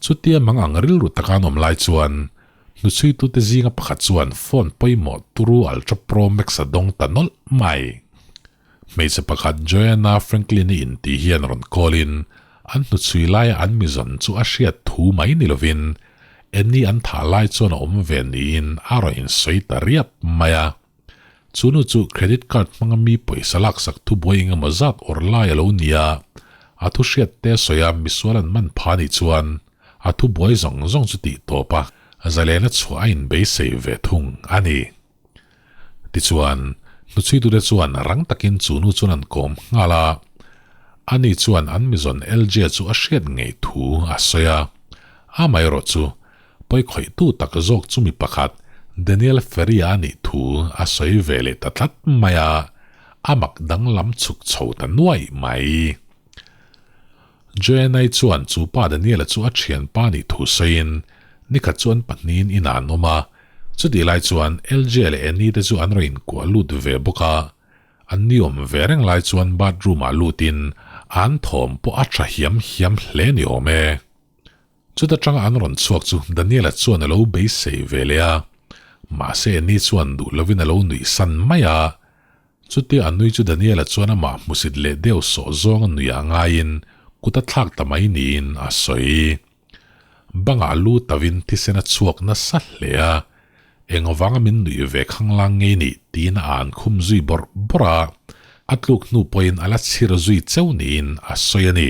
Chutia mang ang rilru taka an awm lai chuan hnuchhuitute zinga pakhat chuan phone pawimawh turu Ultra Pro Max a dawng ta nawlh mai. Hmeichhe pakhat Joanna Franklin-i inti hian rawn call-in an hnuchhui laia an mizawn chu a hriat thu mai ni lovin Annie an thah lai chuan a awm ve niin a rawn insawi ta riap mai a. Chu nu chu credit card hmanga mi pawisa laksak thubuai engemaw zat awrh lai a lo ni a, a thu hriat te sawi a misual an man pha nih chuan a thubuai zawng zawng chu tih tawp a zalena chhuah a inbeisei ve thung a ni. Tichuan, hnuchhuitute chuan rang takin chu nu chuan an kawm nghal a. Ani chuan an mizawn LJ chu a hriat ngei thu a sawi a. Amaherawh chu, pawikhawihtu tak zawk chu mi pakhat, Daniel Ferrier a nih thu a sawi ve leh ta tlat mai a, a mak danglam chhuk chho ta nuaih mai. Joanna-i chuan chu pa Daniel-a chu a thianpa nih thu sawiin, nikhat chu an pahnihin inah an awm a, Chutih lai chuan LJ leh Annie te chu an rawn inkuah lut ve bawk a, an ni awm ve reng lai chuan bathroom ah lutin an thawm pawh a tha hiam hiam hle ni awm e. Chuta tanga an rawn chhuak chu Daniel-a chuan a lo beisei ve leh a, mahse Annie chuan duh lovin a lo nuih san mai a. Chutia a nui chu Daniel-a chuan amah hmusit leh deuh sawh zawng a nuih ah ngaiin kut a thlak ta mai niin a sawi. Bangah lu tavin thisen a chhuak nasa hle a, eng vanga min nuih ve khanglang ngei nih tiin a an khum zui bawrh bawrh a, a tluk hnu pawhin a la chhir zui cheu niin a sawi a ni.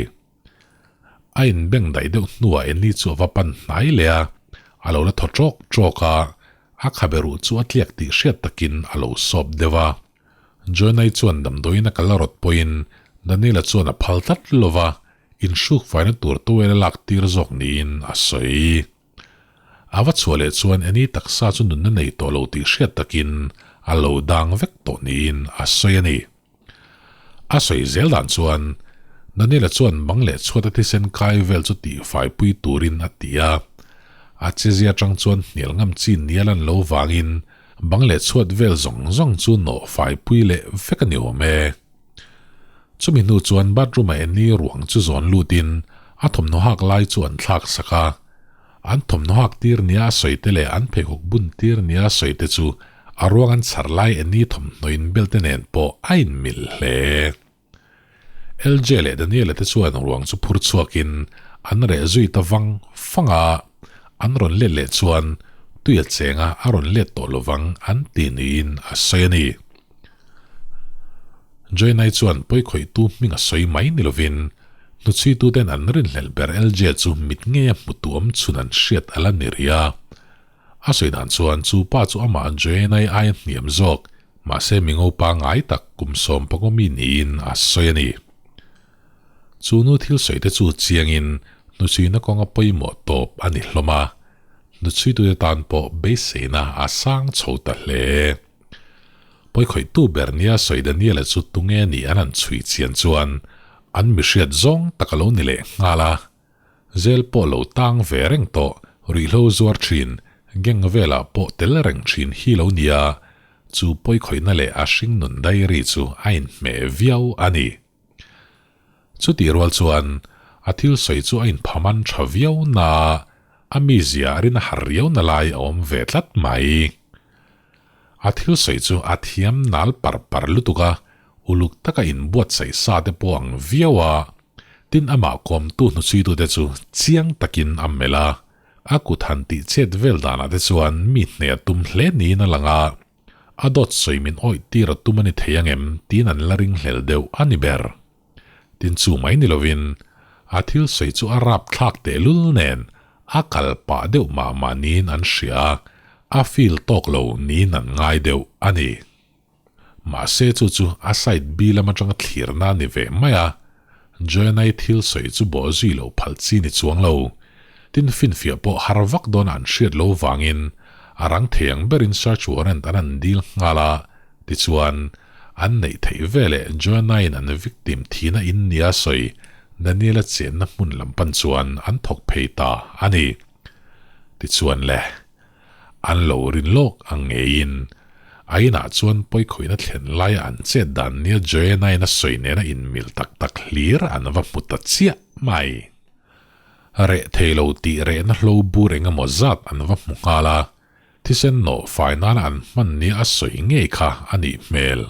A inbeng daih deuh hnuah Annie chu a va pan hnai leh a, a lo la thaw ṭawk ṭawk a, a khabe ruh chu a tliak tih hriat takin a lo sawp deuh a. Joanna-i chuan damdawiin a kal a rawt pawhin Daniel-a chuan a phal tlat lo va, inhruk faina tur towel a lak tir zawk niin a sawi. A va chhuah leh chuan Annie taksa chu nunna nei tawh lo tih hriat takin a lo dang vek tawh niin a sawi a ni. A sawi zel dan chuan Daniel-a chuan bang leh chhuata thisen kai vel chu tihfaipui turin a ti a. A chezia atang chuan hnial ngam chi nial an lo vangin bang leh chhuat vel zawng zawng chu nawh faipui leh vek a ni awm e. Chumi hnu chuan bathroom-ah Annie ruang chu zawn lutin a thawmhnaw hak lai chu an thlak sak a. An thawmhnaw hak tir nia a sawi te leh an pheikhawk bun tir nia a sawi te chu a ruang an chhar lai Annie thawmhnaw inbel te nen pawh a inmilh hle. LJ leh Daniela te chuan ruang chu phur chhuakin an reh zui ta vang vang a, an rawn let leh chuan tui a chenga a rawn let tawh lovang an ti niin a sawi a ni. Joinai chuan pawikhawihtu hming a sawi mai ni lovin hnuchhuituten an rinhlelh ber LJ chu mit ngeia hmutu awm chhun an hriat a la ni rih a. A sawi dan chuan chu pa chu amah Joanna-i aia hniam zawk, mahse mi ngopa ngai tak kum sawm panga mi niin a sawi a ni. Chu nu thil sawi te chu chiangin hnuchhuina kawnga pawimawh tawp a ni hlawm a, hnuchhuitute tan pawh beiseina a sang chho ta hle. Pawikhawihtu ber nia sawi Daniel-a chu tunge nih an han chhui chian chuan an mihriat zawng tak a lo ni leh nghal a. Zel pawh lo tang ve reng tawh, ruihhlo zuar thin, gang velah pawh tel reng thin hi lo nia, chu pawikhawihna leh a hringnun diary chu a inhmeh viau a ni. Chutih rual chuan a thil sawi chu a inphaman tha viau na, a mizia a rin a har riau na lai a awm ve tlat mai. A thil sawi chu a thiam nal par par lutuk a, uluk taka inbuatsaih sa te pawh ang viau a, tin amah kawmtu hnuchhuitute chu chiang takin a melh a, a kut han tih chet vel danah te chuan mi hne a tum hle niin a lang a, a dawt sawi min awih tir a tum a ni thei angem tiin an la ringhlel deuh a ni ber. Tin chu mai ni lovin a thil sawi chu a rap thlak tehlul nen a kal pah deuh mah mah niin an hria a, a feel tawk lo niin an ngai deuh a ni. Mahse chu chu a side B lam atanga thlirna a ni ve mai a, Joanna-i thil sawi chu bawh zui loh phal chi ni chuang lo. Tin finfiah pawh har vak dawn an hriat lo vangin a rang thei ang berin search warrant an han dil nghal a, tichuan an neih theih veleh Joanna-in an victim thihna in nia sawi Daniel-a chenna hmun lam pan chuan an thawk phei ta a ni. Tichuan le. An lo rin lawk ang ngeiin a inah chuan pawikhawihna thlen laia an chet dan nia Joanna-in a sawi nena inmil tak tak hlir an va hmu ta chiah mai. Reh thei lo tih rehna hlo bur eng emaw zat an va hmu nghal a, thisen nawh fai nana an hman nia a sawi ngei kha a nih hmel.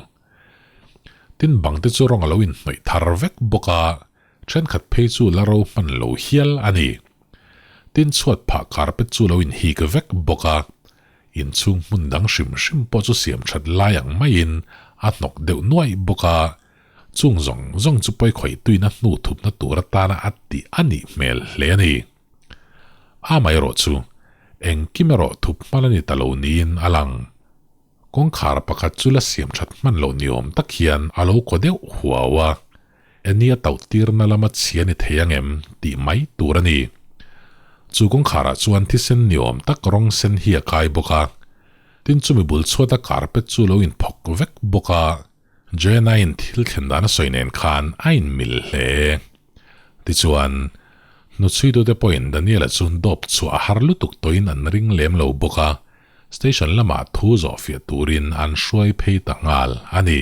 Tin bang te chu rawng a lo inhnawih thar vek bawk a, Thenkhat phei chu la ro hman lo hial a ni. Tin chhuat phah carpet chu lo inhik vek bawk a, inchhung hmun dang hrim hrim pawh chu siam that lai ang maiin a hnawk deuh nuaih bawk a, chung zawng zawng chu pawikhawih tuina hnu thupna tur atana a tih a nih hmel hle a ni. Amaherawh chu engkim erawh thup hman a ni ta lo niin a lang. Kawngkhar pakhat chu la siam that hman loh ni awm tak hian a lo kaw deuh huau a, Annie a tauh tirna lama chhia ni thei ang em tih mai tur a ni. Chu kawngkharah chuan thisen ni awm tak rawng sen hi a kai bawk a, tin chumi bul chhuata carpet chu lo inphawk vek bawk a, Joanna-in thil thlen dan a sawi nen khan a inmil hle. Tichuan, hnuchhuitute pawhin Daniel-a chu dawp chhuah a har lutuk tawhin an ring lem lo bawk a, station lamah thu zawh fiah turin an hruai phei ta nghal a ni.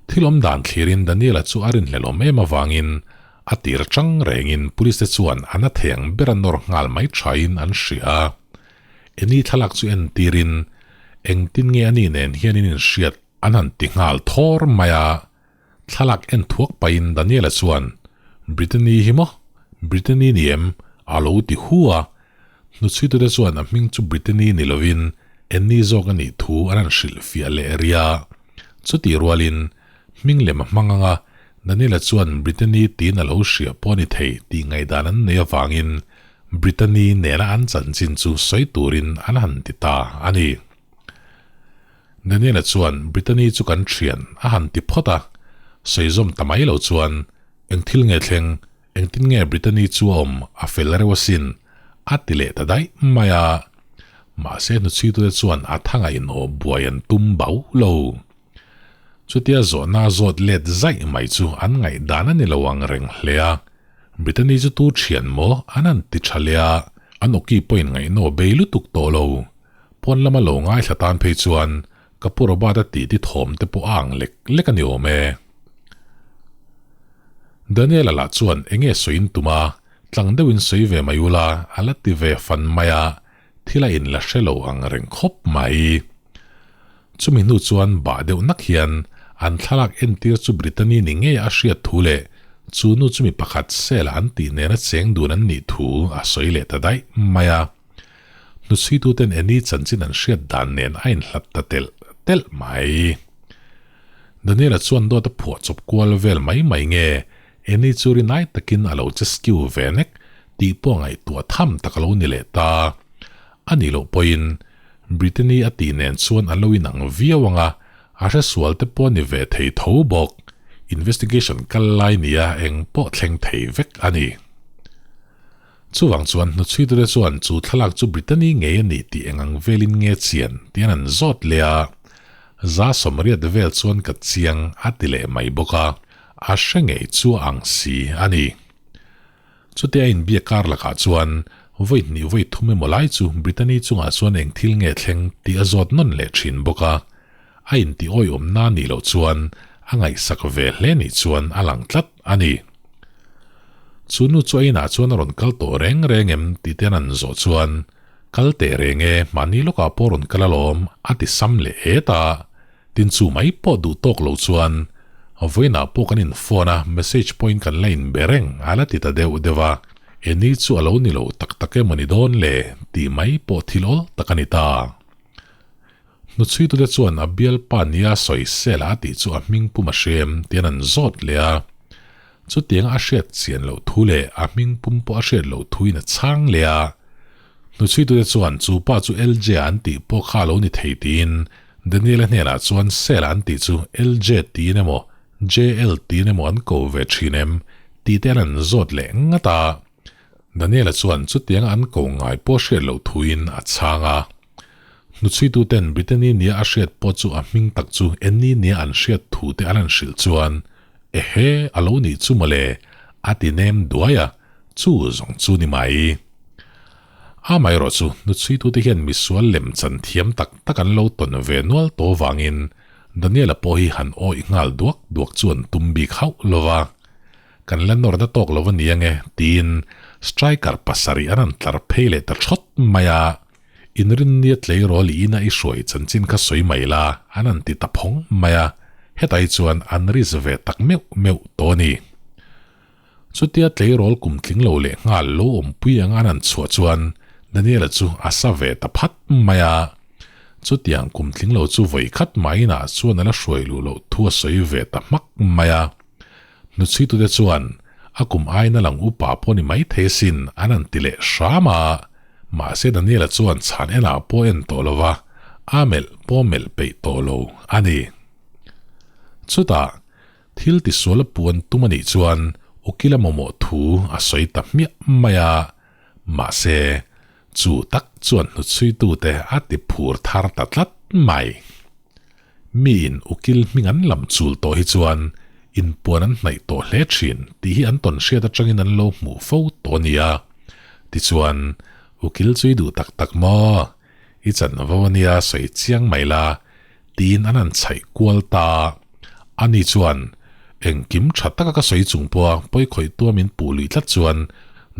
Thil awm dan thlirin Daniel-a chu a rinhlelh awm em avangin a tir chang rengin police te chuan a na thei ang ber a nawr nghal mai thain an hria a. Eni thlalak chu entirin engtin nge ani nen hian in inhriat an han ti nghal thawr mai a. Thlalak en thuak pahin Daniel-a chuan, Brittany hi maw? Brittany ni em? a lo ti hu a. Hnuchhuitute chuan a hming chu Brittany ni lovin Annie zawk a nih thu an han hrilh fiah leh ri a. Chutih rualin hming lem a hmang ang a, Daniel-a chuan Brittany tiin a lo hria pawh a ni thei tih ngaihdan an nei avangin Brittany nena an chanchin chu sawi turin an han ti ta a ni. Daniel-a chuan Brittany chu kan thian a han ti phawt a, sawi zawm ta mai lo chuan, Eng thil nge thleng, engtin nge Brittany chu a awm a fel reuh asin, a ti leh ta daih mai a. Mahse hnuchhuitute chuan a thanga inawh buai an tum bau lo. Chutia zawhna zawt let zaih mai chu an ngaihdan a ni lo ang reng hle a. Brittany chu tu thian maw an han ti tha leh a, an awki pawhin ngaihnaw bei lutuk tawh lo. Pawn lama lo ngaithla tan phei chuan ka pu Robert a tih ti thawm te pawh a ang lek lek a ni awm e. Daniel-a lah chuan enge sawiin tum a, tlang deuhin sawi ve mai ula a la ti ve fan mai a, thil a inla hre lo ang reng khawp mai. Chumi hnu chuan bah deuh nak hian an thlalak entir chu Brittany ni ngei a hriat thu leh chu nu chumi pakhat sel an tih nena cheng dun an nih thu a sawi leh ta daih mai a. Hnuchhuituten Annie chanchin an hriat dan nen a inhlat ta telh telh mai. Daniel-a chuan dawt a phuah chawp kual vel mai mai nge Annie chu rinai takin a lo che skiu ve nek tih pawh ngaihtuah tham tak a lo ni leh ta. A nih loh pawhin Brittany a tih nen chuan an lo inang viau ang a, a hresual te pawh a ni ve thei tho bawk. Investigation kal lai nia eng pawh thleng thei vek a ni. Chuvang chuan hnuchhuitute chuan chu thlalak chu Brittany ngei a ni tih eng ang velin nge chian tian an zawt leh a, za sawmriat vel chuan ka chiang a ti leh mai bawk a, a hre ngei chu a ang si a ni. Chutia a inbiak kar lakah chuan vawi hnih vawi thum emaw lai chu Brittany chungah chuan eng thil nge thleng tih a zawt nawn leh thin bawk a, a inti awiawmna nih loh chuan a ngaihsak ve hle nih chuan a lang tlat a ni. Chu nu chu a inah chuan a rawn kal tawh reng reng em tih te an zawh chuan, Kal teh reng e, mahni lawkah pawh rawn kal alawm a ti sam leh et a. Tin chu mai pawh duh tawk lo chuan, Vawiinah pawh kan in phone a, message pawhin kan la inbe reng a la ti ta deuh deuh a. Eni chu a lo ni lo tak tak emaw ni dawn le tih mai pawh thil awl tak a ni ta. Hnuchhuitute chuan a bialpa nia sawi sel a tih chu a hming pum a hrem tian an zawt leh a. Chutianga a hriat chian loh thu leh a hming pum pawh a hriat loh thuin a chhang leh a. Hnuchhuitute chuan chu pa chu LJ an tih pawh kha a lo ni thei tiin Daniel-a hnenah chuan sel an tih chu LJ tiin emaw JL tiin emaw an ko ve thin em tih te an an zawt leh ngat a. Daniel-a chuan chutianga an ko ngai pawh hriat loh thuin a chhang a. Hnuchhuituten Brittany nia a hriat pawh chu a hming tak chu Annie nia an hriat thu te an han hrilh chuan, Ehe, a lo nih chu mawle, a ti nem duai a, chu zawng chu ni mai. Amaherawh chu hnuchhuitute hian misual lem chan thiam tak tak an lo tawn ve nual tawh vangin Daniel-a pawh hi han awih nghal duak duak chu an tum bik hauh lo va. Kan la nawrna tawk lo a ni ange, tiin striker pasarih an han tlar phei leh ta thawt mai a. Inrinnia tleirawl i ina i hruai chanchin kha sawi mai la, an han ti ta phawng mai a. Hetai chuan an risk ve tak meuh meuh tawh a ni. Chutia tleirawl kum tling lo leh nghal lo awmpui anga an han chhuah chuan Daniel-a chu a sa ve ta phat mai a. Chutiang kum tling lo chu vawi khat mah inah chuan a la hruai luh loh thu a sawi ve ta hmak mai a. Hnuchhuitute chuan, A kum aiin a lang upa pawh ni mai thei asin, an han ti leh hram a. Mahse Daniel-a chuan chhan enah pawh en tawh lo va, a melh pawh melh peih tawh lo a ni. Chutah, thil tisual a puan tum a nih chuan ukil a mamawh thu a sawi ta hmiah mai a. Mahse, chu tak chuan hnuchhuitute a ti phur thar ta tlat mai. Miin ukil hming an lam chul tawh hi chuan inpuan an hnaih tawh hle thin tih hi an tawn hriat atangin an lo hmuh fo tawh a nia. Tichuan, ukil chu i duh tak tak maw? I chanvo a nia sawi chiang mai la, tiin an han chhaih kual ta. Ani chuan, Engkim tha taka ka sawi chung pawha pawikhawih tua min puh lui tlat chuan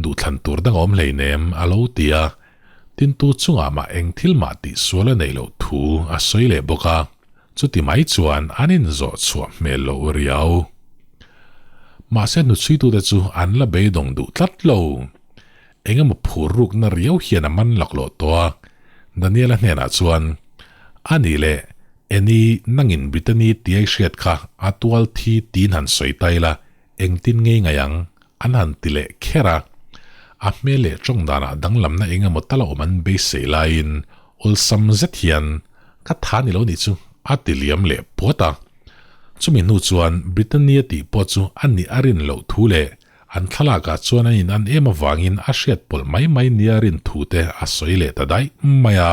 duhthlan tur dang a awm hleinem, a lo ti a. Tintu chungah mah eng thil mah tih sual a neih loh thu a sawi leh bawk a, chuti mai chuan an inzawh chhuah hmel loh riau. Mahse hnuchhuitute chu an la beidawng duh tlat lo. Eng emaw phur rukna riau hian a man laklawh tawh a, Daniel-a hnenah chuan, A nih leh, Annie, nangin Brittany tia i hriat kha a tual thi tiin han sawi ta ila, Engtin ngei ngai ang? An han ti leh kher a. A hmel leh tawng danah danglamna eng emaw tal a awm an beisei laiin awlsam zet hian, Ka tha ni lo nih chu, A ti liam leh puat a. Chumi hnu chuan Britannia tih pawh chu a nih a rin loh thu leh an thlalakah chuan an in an em avangin a hriat pawlh mai mai nia rin thu te a sawi leh ta daih mai a.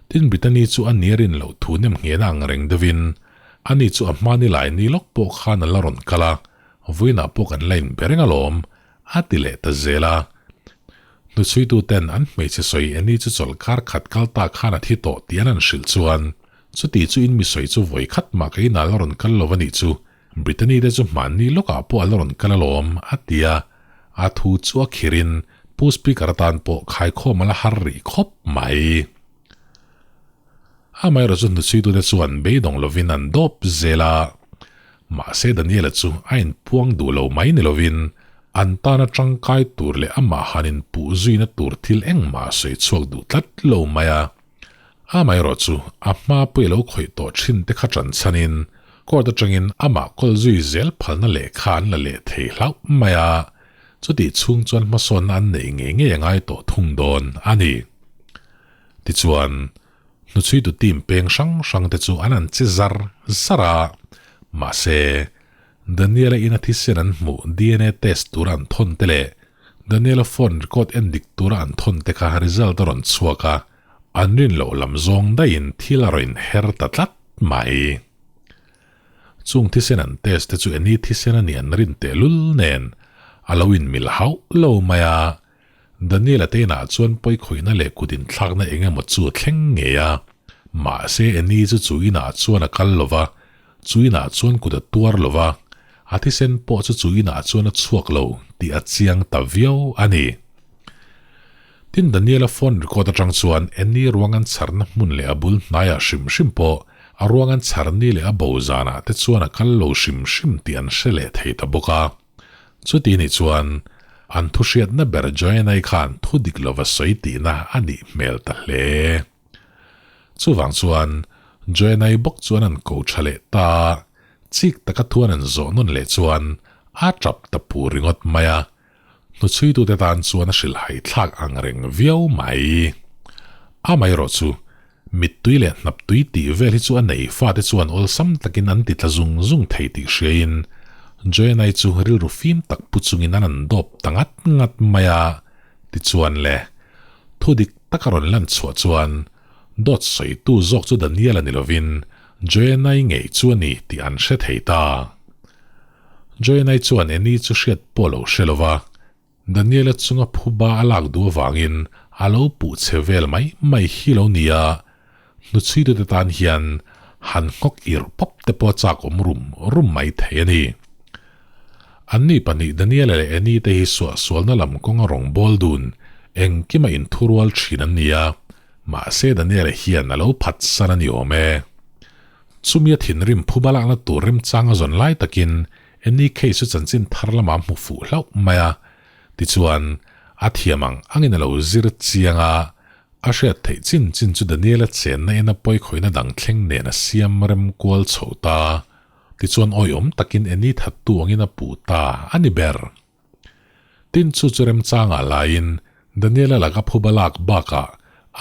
Tin Britannia chu a nih a rin loh thu nem nghehna ang reng deuhin ani chu a hmani lai ni lawk pawh khan a la rawn kal a, vawiinah pawh kan la inbe reng alawm, a ti leh ta zel a. Hnuchhuitu ten an hmeichhe sawi Annie chu chawlhkar khat kal ta khan a thi tawh tih an han hrilh chuan, chuti chu in mi sawi chu vawi khat mah ka inah la rawn kal lo a nih chu, Brittany te chu hmanni lawkah pawh a la rawn kal alawm, a ti a. A thu chu a khirin Pu Speaker atan pawh khaikhawm a la har rih khawp mai. Amaherawhchu hnuchhuitute chuan beidawng lovin an dawp zel a. Mahse Daniela chu a inpuang duh lo mai ni lovin an tana tangkai tur leh amah han inpuh zuina tur thil engmah a sawi chhuak duh tlat lo mai a. Amaherawhchu a hma pawh i lo khawih tawh thin te kha tan chhanin court atangin amah kawl zui zel phalna lehkha an la leh thei hlauh mai a. Chutih chhung chuan hmasawnna an neih ngei ngei a ngai tawh thung dawn a ni. Tichuan, hnuchhuitu team peng hrang hrang te chu an an che zar zar a, mahse, Daniel-a ina thisen an hmuh dna test tura an thawn te leh Daniel-a phone record en dik tura an thawn te kha result a rawn chhuak a, an rin loh lam zawng daihin thil a rawn inher ta tlat mai. Chung thisen an test te chu eni thisen a nih an rin tehlul nen a lo inmil hauh lo mai a, Daniel-a te inah chuan pawikhawihna leh kut inthlakna eng emaw chu a thleng ngei a. Mahse, Annie chu chu inah chuan a kal lo va, chu inah chuan kut a tuar lo va, a thisen pawh chu chu inah chuan a chhuak lo tih a chiang ta viau a ni. Tin, Daniel-a phone record atang chuan Annie ruang an chharna hmun leh a bul hnaiah hrim hrim pawh a ruang an chhar ni leh a bo zanah te chuan a kal lo hrim hrim tih an hre leh thei ta bawk a. Chuti nih chuan an thu hriatna ber Joanna-i khan thu dik lova sawi tihna a nih hmel ta hle. Chuvang chuan Joanna-i bawk chuan an ko tha leh ta a, chik taka thuan an zawh nawn leh chuan a tap ta pur ringawt mai a, hnuchhuitute tan chuan a hrilhhai thlak ang reng viau mai. Amaherawh chu mittui leh hnaptui tih vel hi chu a nei fate chuan awlsam takin an ti tla zung zung thei tih hriain Joanna-i chu rilru fim tak pu chungin an an dawp ta ngat ngat mai a, tichuan le, thu dik taka rawn lan chhuah chuan dawt sawitu zawk chu Daniel-a ni lovin Joanna-i ngei chu a ni tih an hre thei ta. Joanna-i chuan Annie chu hriat pawh lo hre lova, Daniela chunga phuba a lak duh avangin a lo puh che vel mai mai hi lo nia, hnuchhuitute tan hian han nghawk ir pawp te pawh chak awm rum rum mai thei a ni. Anni pahnih Daniela leh Annie te hi suahsualna lam kawnga rawng bawl dun engkima inthurual thin an ni a, mahse Daniela hian a lo phatsan a ni awm e. Chumi a thinrim phuba lakna tur remchang a zawn lai takin Annie case chu chanchin thar lamah a hmu fuh hlauh mai a, tichuan a thiam ang angin a lo zir chiang a, a hriat theih chin chin chu Daniel-a chenna ina pawikhawihna dang thleng nen a siam rem kual chho ta, tichuan awihawm takin Annie thattu angin a puh ta a ni ber. Tin chu chu remchangah laiin Daniel-a laka phuba lak bakah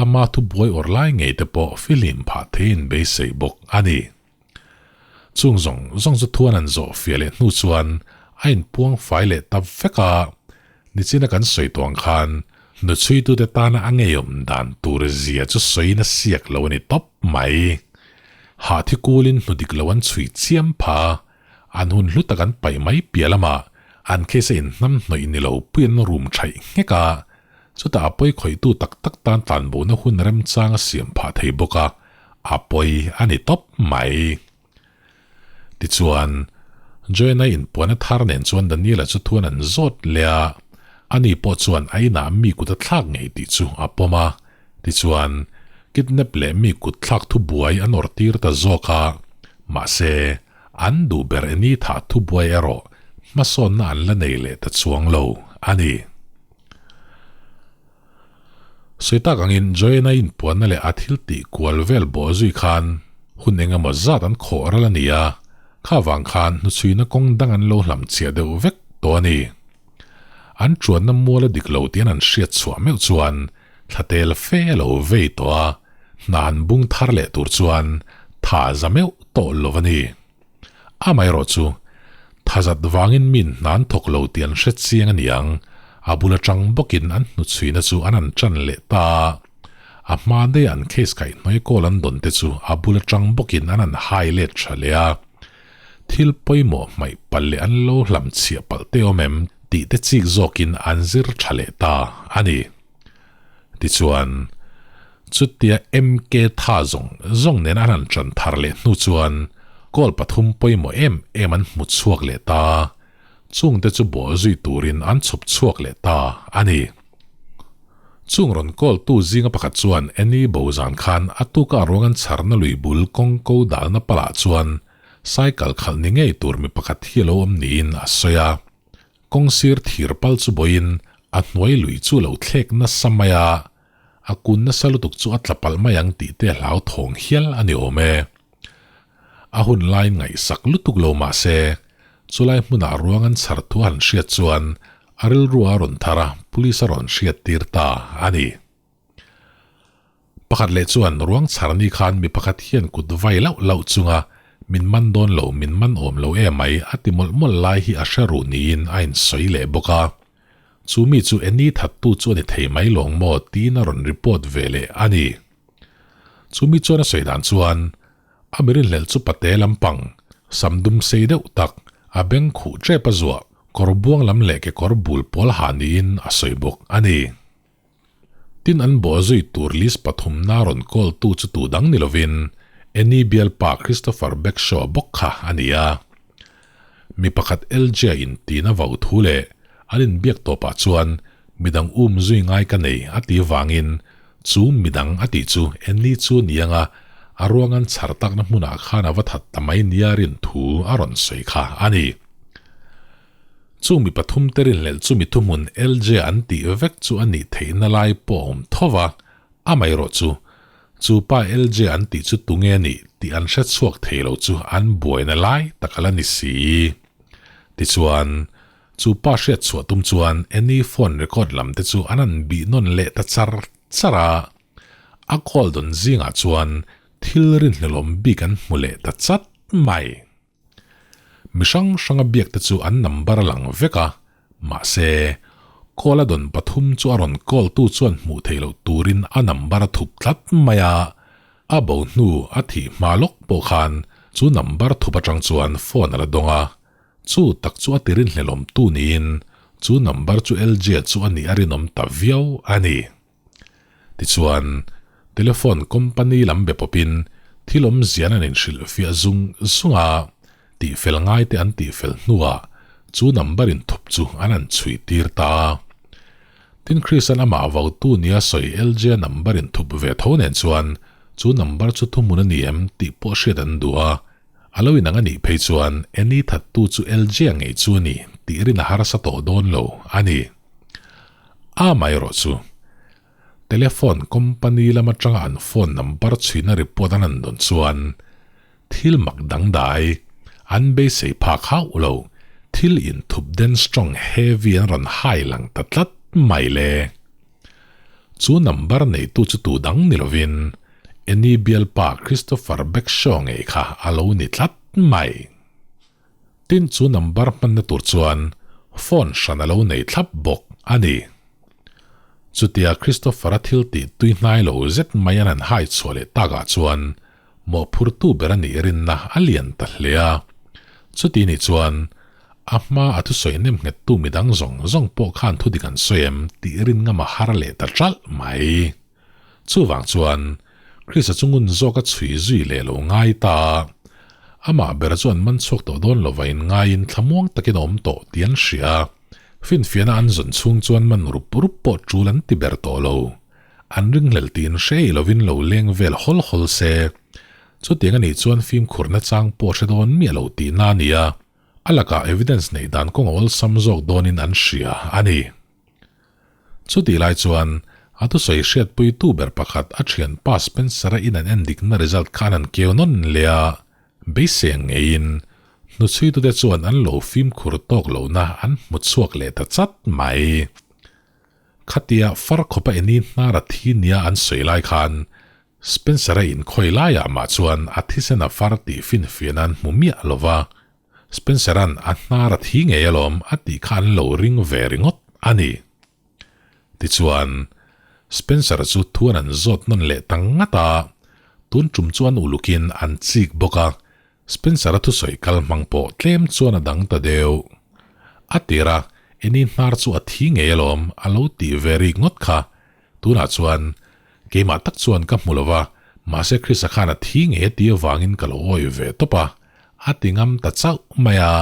ama thubuai awrh lai ngei te pawh fihlim phah theiin beisei bawk a ni. Chung zawng zawng chu thuan an zawh fiah leh hnu chuan a inpuang fai leh ta vek a, nichina kan sawi tawh ang khan hnuchhuitute tana a ngeiawm dan tur zia chu sawiin a siak lo a ni tawp mai. Hahthi kulin hnu dik lo an chhui chiam pha a, an hun hlu tak an paih mai piah lamah an case a inhnam hnawih ni lo puiin an rum thaih nghek a, chutah a pawi khawihtu tak tak tan tlanbohna hun remchang a siam phah thei bawk a, a pawi a ni tawp mai. Tichuan, Joanna inpuan a thar nen chuan Daniela chu thuan an zawt leh a, ani pawh chuan a inah mi kut a thlak ngei tih chu a pawm a, tichuan, kidnap leh mi kut thlak thubuai an awrtir ta zawk a, mahse, An duh ber eni thah thubuai erawh hmasawnna an la nei leh ta chuang lo a ni. Sawi tak angin Joanna inpuanna leh a thil tih kual vel bawh zui khan hun eng emaw zat an khawh ral a ni a, kha vang khan hnuchhuina kawng dang an lo hlam chhiah deuh vek tawh a ni. An chuanna mual a dik lo tian an hriat chhuah meuh chuan thla tel fe a lo vei tawh a, hna an bung thar leh tur chuan. Tha za meuh tawh lo a ni. Amaherawh chu, tha zat vangin min hna an thawk lo tih an hre chiang a niang, a bul atang bawkin an hnuchhuina chu an han tan leh ta a. A hma daih an case kaihhnuai kawl an dawn te chu a bul atang bawkin an han hai let tha leh a. Thil pawimawh hmaih palh leh an lo hlam chhiah palh te awm em tih te chik zawkin an zir tha leh ta a ni. Tichuan, chutia MK tha zawng zawng nen an han tan thar leh hnu chuan call pathum pawimawh em em an hmu chhuak leh ta, chungte chu bawh zui turin an chhawp chhuak leh ta a ni. Chung rawn call tu zinga pakhat chuan Annie Bozan khan a tuka ruang an chharna lui bul kawng ko dalna palah chuan cycle khalh ni ngei tur mi pakhat hi a lo awm niin a sawi a. Kawng sir thir pal chu bawiin a hnuai lui chu lo thlek nasa mai a, a kun nasa lutuk chu a tla palh mai ang tih te a hlauthawng hial a ni awm e. A hun lai ngaihsak lutuk lo mah se, chulai hmunah ruang an chhar thu a han hriat chuan a rilru a rawn thar a, police a rawn hriat tir ta a ni. Pakhat leh chuan ruang chhar ni khan mi pakhat hian kut vai lauh lauh chunga min man dawn lo, min man awm lo emai a ti mawlh mawlh lai hi a hre ruh niin a insawi leh bawk a. Chu mi chu Annie thattu chu a ni thei mai lawng maw tiin a rawn report ve leh a ni. Chu mi chuan a sawi dan chuan a mirinhlelh chu pate lampang, sam dum sei deuh tak, a beng khuh tep a zuah, kawr buang lam leh kekawr bul pawl ha niin a sawi bawk a ni. Tin an bawh zui tur list pathumna rawn call tu chu tu dang ni lovin Annie bialpa Christopher Bagshaw bawk kha a ni a. Mi pakhat LJ in tina vau thu leh an inbiak tawpah chuan midang um zui ngai ka nei a ti vangin chu midang a tih chu Annie chu ni anga a ruangan chhar takna hmunah khan a va that ta mai nia rin thu a rawn sawi kha a ni. Chung mi pathum te rinhlelh chu mi thuhmun LJ an tih vek chu a nih theihna lai pawh a awm tho va, amaherawh chu, chu pa LJ an tih chu tunge a nih tih an hre chhuak thei lo chu an buaina lai tak a la ni si. Tichuan, chu pa hriat chhuah tum chuan Annie phone record lam te chu an han bih nawn leh ta char char a. A call dawn zingah chuan thil rinhlelawm bik an hmu leh ta chat mai. Mi hrang hranga biak te chu an number a lang vek a, mahse, call a dawn pathum chu a rawn call tu chuan hmuh theih loh turin a number a thup tlat mai a, a bo hnu a thih hma lawk pawh khan chu number thup atang chuan phone a la dawng a, chu tak chu a ti rinhlelawm tu niin chu number chu LJ chu a nih a rinawm ta viau a ni. Tichuan, telephone company lam be pawpin thil awmzian an inhrilh fiah zung zung a, tihfel ngaite an tihfel hnuah chu number inthup chu an han chhui tir ta a. Tin, Chris-a'n amah vautu nia sawi LJ-a number inthup ve tho nen chuan chu number chu thuhmun a ni em tih pawh hriat an duh a, a lo inang a nih phei chuan Annie thattu chu LJ-a ngei chu a ni tih rin a harsa tawh dawn lo a ni. Amaherawh chu, telephone company lam atanga an phone number chhuina report an han dawn chuan thil mak dangdai, an beisei phak hauh lo, thil inthup den strong heavy an rawn hai lang ta tlat mai le. Chu number neitu chu tu dang ni lovin Annie bialpa Christopher Bagshaw ngei kha a lo ni tlat mai. Tin chu number hmanna tur chuan phone hran a lo nei thlap bawk a ni. Chutia Christopher-a thil tih tui hnai lo zet mai an han hai chhuah leh takah chuan mawhphurtu ber a nih rinna a lian ta hle a. Chuti ni chuan a hma a thusawi nem nghettu midang zawng zawng pawh khan thudik an sawi em tih rin ngam a har leh ta ṭalh mai. Chuvang chuan Chris-a chu ngun zawk a chhui zui leh lo ngai ta a, amah ber chu an man chhuak tawh dawn lova in ngaiin thlamuang takin a awm tawh tih an hria a, finfiahna an zawn chhung chuan man rup rup pawh tul an ti ber tawh lo. An ringhlel tiin hre i lovin lo leng vel hawl hawl se. Chutiang anih chuan fimkhurna chang pawh hre dawn miah lo tihna a ni a, a lakah evidence neih dan kawng a awlsam zawk dawnin an hria a ni. Chutih lai chuan a thusawi hriatpuitu ber pakhat a thianpa Spencer-a in an endikna result kha an han keu nawn leh a, beisei ang ngeiin hnuchhuitute chuan an lo fimkhur tawk lohna an hmu chhuak leh ta chat mai. Khatia far khawpa eni hnara thi nia an sawi lai khan. Spencer-a inkhawi laiah mah chuan a thisen a far tih finfiahna an hmu miah lo va, Spencer-a'n a hnar a thi ngei alawm a tih kha an lo ring ve ringawt a ni. Tichuan, Spencer-a chu thuan an zawt nawn leh ta ngat a, tun tum chu an ulukin an chik bawk a, Spencer-a thusawi kal hmang pawh tlem chuan a dang ta deuh. A tir a, Eni hnar chu a thi ngei alawm a lo tih ve rik ngawt kha. Tunah chuan keimah tak chuan ka hmu lo va, mahse Chrisa khan a thi ngei a tih avangin ka lo awih ve tawp a, a ti ngam ta chauh mai a.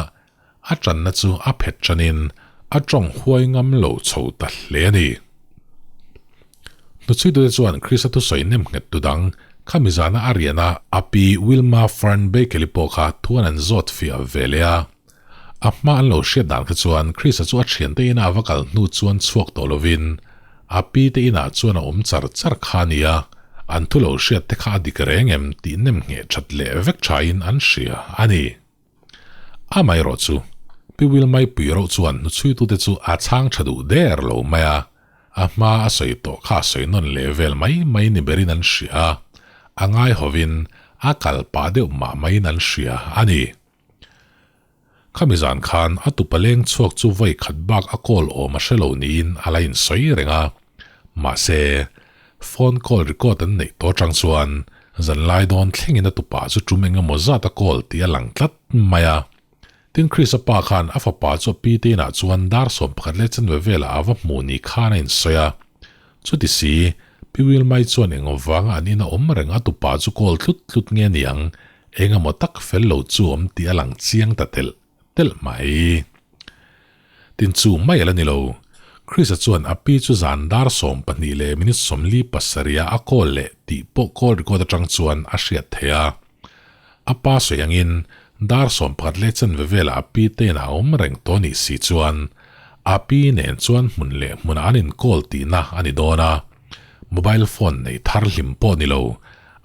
A tanna chu a phet tanin a tawng huai ngam lo chho ta hle a ni. Hnuchhuitute chuan Chrisa thusawi nem nghet tu dang khami zana a riahna a pi Wilma Fern Bakely pawh kha thuan an zawt fiah ve leh a. A hma an lo hriat dan kha chuan Chrisa chu a thiante ina a va kal hnu chuan chhuak tawh lovin a pi te inah chuan a awm char char kha a ni a, an thu lo hriat te kha a dik reng em tih nem ngheh that leh vek thain an hria a ni. Amaherawh chu, Pi Wilmai pui reuh chuan hnuchhuitute chu a chhang tha duh der lo mai a, a hma a sawi tawh kha a sawi nawn leh vel mai mai ni berin an hria a, a ngaihovin a kal pah deuh mah maiin an hria a ni. Khami zan khan a tupa leng chhuak chu vawi khat bak a call awm a hre lo niin a la insawi reng a, mahse, Phone call record an neih tawh atang chuan zanlai dawn thlengin a tupa chu tum eng emaw zat a call tih a lang tlat mai a. Tin Chris-a pa khan a fapa chu a pi te inah chuan dar 11 leh chanve velah a va hmuh ni khan a insawi a. Chuti si, Pi Wilmai chuan eng avanga an ina awm reng a tupa chu call tlut tlut nge niang, eng emaw tak fel lo chu awm tih a lang chiang ta telh telh mai. Tin chu mai a la ni lo. Chris-a chuan a pi chu zan dar 12 leh minute 47 ah a call leh tih pawh call record atang chuan a hriat theih a. A pa sawi angin dar 11 leh chanve velah a pi te inah a awm reng tawh nih si chuan a pi nen chuan hmun leh hmunah an in call tihna a ni dawn a. Mobile phone nei thar hlim pawh ni lo,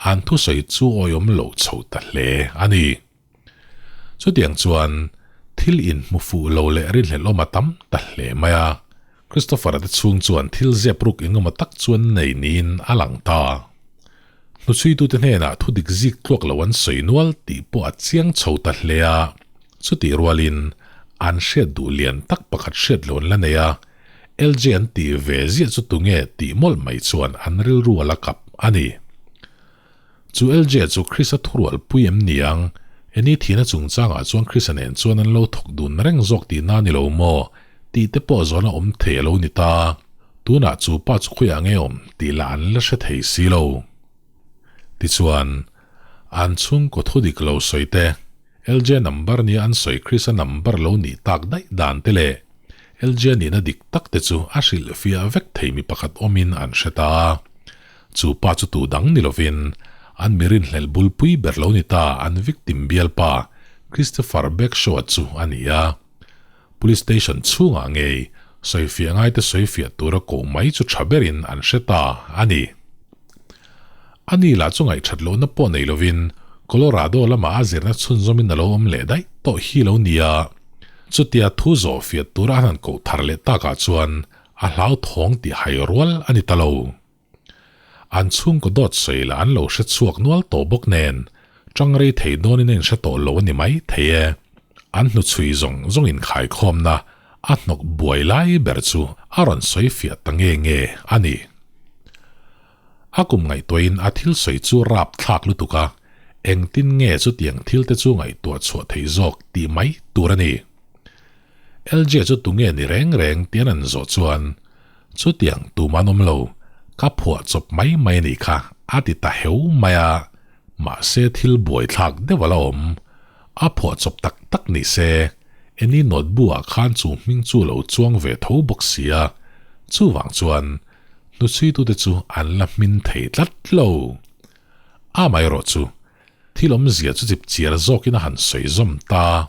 an thusawi chu awihawm loh chho ta hle a ni. Chutiang chuan thil inhmu fuh lo leh rinhlelhawm a tam ta hle mai a, Christopher-a te chhung chuan thil zep ruk engemaw tak chuan nei niin a lang ta. Hnuchhuitute hnenah thu dik zik tluak lo an sawi nual tih pawh a chiang chho ta hle a, chutih rualin an hriat duh lian tak pakhat hriat lo an la nei a, LJ an tih ve ziah chu tunge tih mawlh mai chuan an rilru a la kap a ni. Chu LJ chu Chrisa thurual pui em ni ang? Eni thihna chungchangah chuan Chrisa nen chuan an lo thawk dun reng zawk tihna a ni lo maw? Tih te pawh zawhna awm thei a lo ni ta. Tunah chu pa chu khawiah nge awm tih lah an la hre thei si lo. Tichuan, an chhungkaw thu dik lo sawi te, LJ number nia an sawi Chrisa number lo nih tak daih dan te leh LJ nihna dik tak te chu a hrilhfiah vek thei mi pakhat awmin an hre ta. Chu pa chu tu dang ni lovin an mi rinhlelh bulpui ber lo ni ta an victim bialpa Christopher Bagshaw chu a ni a. Police station chhungah ngei sawifiah ngaite sawifiah tura koh mai chu tha berin an hre ta a ni. Ani lah chu ngaihthat lohna pawh nei lovin Colorado lamah a zirna chhunzawmin a lo awm leh daih tawh hi lo ni a. Chutia thu zawhfiah tura an han koh thar leh takah chuan a hlauthawng tih hai rual a ni ta lo. An chhungkaw dawt sawi lah an lo hre chhuak nual tawh bawk nen, tang rei thei dawnin a inhre tawh lo a ni mai thei e. An hnuchhui zawng zawng inkhaikhawmna a hnawk buai lai ber chu a rawn sawi fiah ta nge nge a ni. A kum ngaihtuahin a thil sawi chu rap thlak lutuk a, engtin nge chutiang thil te chu ngaihtuah chhuah thei zawk tih mai tur a ni. LJ chu tunge ni reng reng tian an zawh chuan, Chutiang tum an awm lo, ka phuah chawp mai mai a nih kha, a ti ta heu mai a, mahse thil buaithlak deuh a la awm. A phuah chawp tak tak ni se, Eni notebook ah khan chu hming chu lo chuang ve tho bawk si a, chuvang chuan hnuchhuitute chu an la hmin thei tlat lo. Amaherawh chu, Thil awmzia chu chip chiar zawkin a han sawi zawm ta.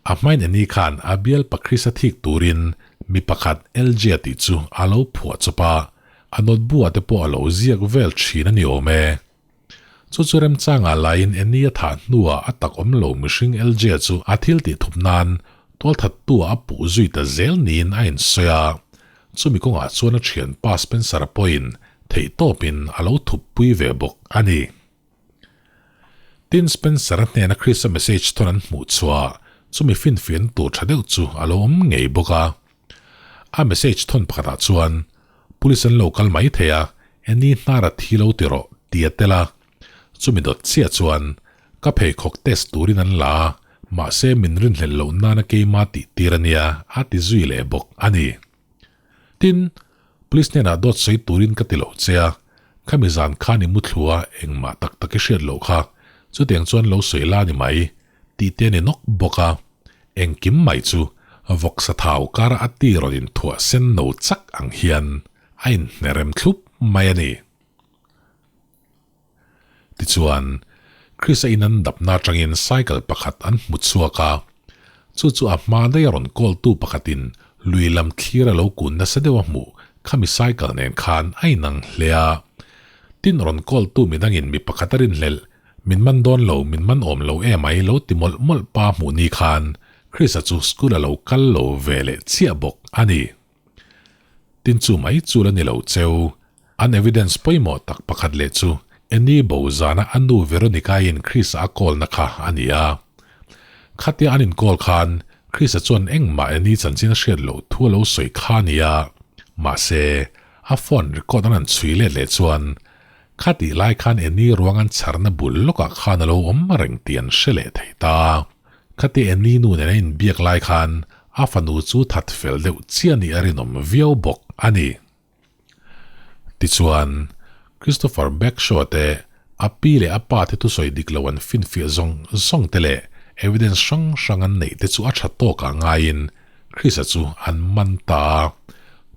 A hmain Eni khan a bial Pakrisa thik turin mi pakhat Elgia tih chu a lo phuah chawp a, a notebook-ah te pawh a lo ziak vel thin a ni awm e. Chu chu remchangah laiin Eni a thah hnuah a tak awm lo mihring Elgia chu a thil tih thup nan tualthattu-ah a puh zui ta zel niin a insawi a. Chumi kawngah chuan a thianpa Spencer-a pawhin theihtawpin a lo thuppui ve bawk a ni. Tin, Spencer-a hnena Chris-a message thawn an hmuh chhuah chumi finfiahna tur tha deuh chu a lo awm ngei bawk a. A message thawn pakhatah chuan, Police an lo kal mai thei a, Annie hnar a thi lo ti rawh, ti a tel a. Chumi dawt chiah chuan, Ka pheikhawk test turin an la a, mahse min rinhlelh loh nana keima tih tir a nia, a ti zui leh bawk a ni. Tin, Police hnenah dawt sawi turin ka ti lo che a, khami zan khan i muthlu a engmah tak tak i hriat loh kha, chutiang chuan lo sawi la ni mai, tih te a ni nawk bawk a. Engkim mai chu vawksa thau kara a ti rawn inthuah sen no chak ang hian a inhnerem thlup mai a ni. Tichuan, Chris-a in an dapna atangin cycle pakhat an hmu chhuak a, chu chu a hma daih a rawn call tu pakhatin lui lam thlir a lo kun nasa deuh a hmuh khami cycle nen khan a inang hle a. Tin, rawn call tu midangin mi pakhat a rinhlelh, Min man dawn lo, min man awm lo emai lo ti mawlh mawlh pa hmuh ni khan Chris-a chu school a lo kal lo ve leh chiah bawk a ni. Tin chu mai chu la ni lo cheu. An evidence pawimawh tak pakhat leh chu Annie bo zana a nu Veronica-in Chris-a a call-na kha a ni a. Khatia an in-call khan Chris-a chuan engmah Annie chanchin a hriat loh thu a lo sawi kha a ni a. Mahse, a phone record an han chhui let leh chuan khatih lai khan Annie ruang an chharna bul lawkah khan a lo awm reng tih an hre leh thei ta. Khatia Annie nu nen a inbiak lai khan a fanu chu that fel deuh chiah nih a rinawm viau bawk a ni. Tichuan, Christopher Bagshaw te, a pi leh a pa te thusawi dik lo an finfiah zawng zawng te leh evidence hrang hrang an neih te chu a tha tawkah ngaiin Chris-a chu an man ta a.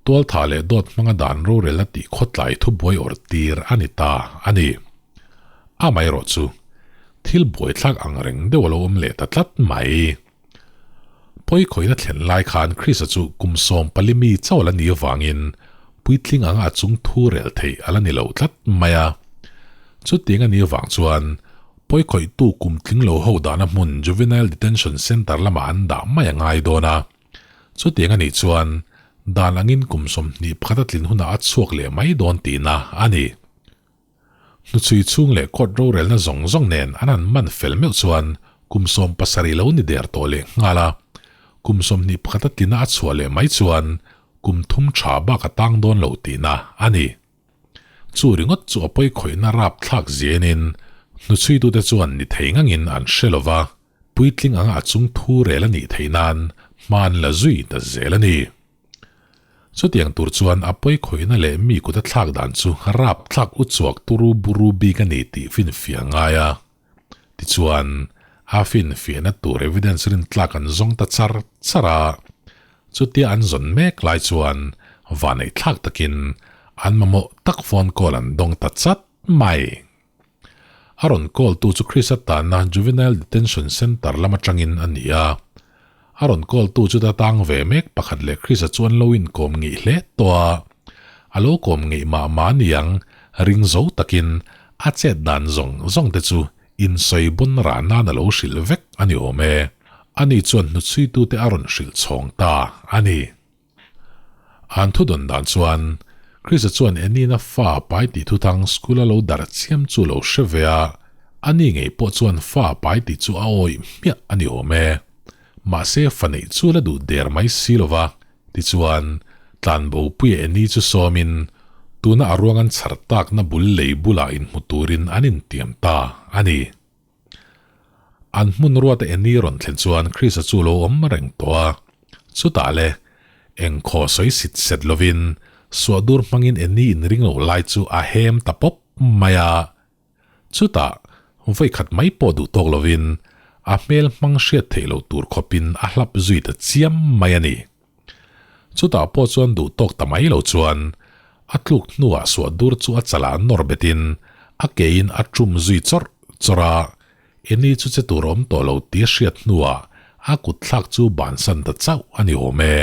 Tualtha leh dawt hmanga dan rorelna tih khawtlai thubuai awrh tir a ni ta a ni. Amaherawh chu, thil buaithlak ang reng deuh a lo awm leh ta tlat mai. Pawi khawihna thlen lai khan Chris-a chu kum 14 mi chauh a la nih avangin puitling anga a chung thu rel theih a la ni lo tlat mai a. Chutiang a nih avang chuan pawi khawihtu kum tling lo ho dahna hmun Juvenile Detention Centre lamah an dah mai a ngai dawn a. Chutiang a nih chuan dan angin kum 21 a tlin hunah a chhuak leh mai dawn tihna a ni. Hnuchhui chhung leh court rorelna zawng zawng nen an han man fel meuh chuan kum 70 lo ni der tawh leh nghal a, kum 21 a tina a chhuah leh mai chuan kum thum tha bak a tang dawn lo tihna a ni. Chu ringawt chu a pawi khawihna rap thlak zianin hnuchhuitute chuan ni thei ngangin an hre lo va, puitling anga a chung thu rel a nih theih nan hma an la zui ta zel a ni. Chutiang tur chuan a pawi khawihna leh mi kut a thlak dan chu rap thlak u chuak turu buru bik a ni tih finfiah ngai a. Tichuan, a finfiahna tur evidence rintlak an zawng ta char char a. Chutia an zawn mek lai chuan vanneih thlak takin an mamawh tak phone call an dawng ta chat mai. A rawn call tu chu Chris-a tanna Juvenile Detention Centre lam atangin a ni a. A rawn call tu chu ta tang ve mek pakhat leh Chris-a chu an lo inkawm ngeih hle tawh a. A lo kawm ngeih mah mah aniang ring zo takin a chet dan zawng zawng te chu insawi bawn rah nan a lo hrilh vek a ni awm e. Ani chuan hnuchhuitute a rawn hrilh chhawng ta a ni. An thu dawn dan chuan Chris-a chuan Annie-na fa pai tih thuthang school-a lo dar chiam chu lo hre ve a, ani ngei pawh chuan fa pai tih chu a awih hmiah a ni awm e. Mahse fa neih chu la duh der mai si lo va, tichuan tlanbopuia Annie chu sawmin tuna a ruang an chhar takna bul lei bulah inhmu turin an intiam ta a ni. An hmun ruata Annie rawn thlen chuan Chris-a chu lo awm reng tawh a. Chutah le, eng khaw sawi sit set lovin suah dur hmangin Annie inring lo lai chu a hem ta pawp mai a. Chutah, vawi khat mai pawh duh tawk lovin a hmel hmang hriat theih loh tur khawpin a hlap zui ta chiam mai a ni. Chutah pawh chuan duh tawk ta mai lo chuan a tluk hnuah suah dur chu a chalah nawr betin a kein a tum zui chawrh chawrh a, Eni chu che tur awm tawh lo tih a hriat hnuah a kut thlak chu bansan ta chauh a ni awm e.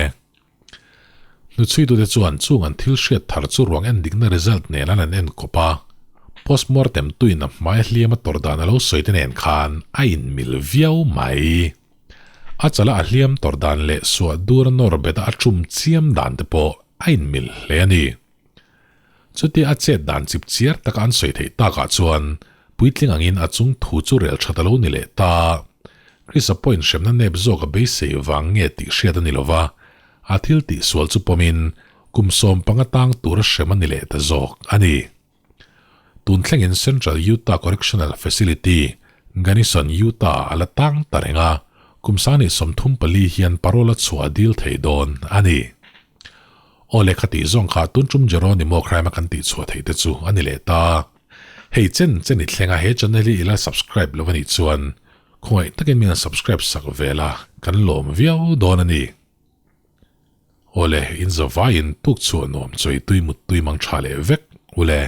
Hnuchhuitute chuan chung an thil hriat thar chu ruang endikna result nen an han enkawp a, postmortem tuin a hmai hliam a tawrh dan a lo sawi te nen khan a inmil viau mai. A chala a hliam tawrh dan leh suah dur a nawr bet a a tum chiam dan te pawh a inmil hle a ni. Chutia a chet dan chip chiar taka an sawi theih takah chuan puitling angin a chung thu chu rel that a lo ni leh ta. Chris-a pawhin hremna nep zawk a beisei vang nge tih hriat a ni lova, a thil tihsual chu pawmin kum 15 tang tura hrem a ni leh ta zawk a ni. Tun thlengin Central Utah Correctional Facility, Gunnison, Utah a la tang ta reng a, kum 34 hian parole a chhuah a dil thei dawn a ni. Aw lehkha tih zawng kha tun tum Geronimo crime a kan tih chhuah theih te chu a ni leh ta. Hei chen chen i thleng a he channel hi i la subscribe lo a nih chuan khawngaih takin min han subscribe sak ve la kan lawm viau dawn a ni. Awle, in zavaiin tuk chhuah nuam chawi tui mut tui mang tha leh vek ule.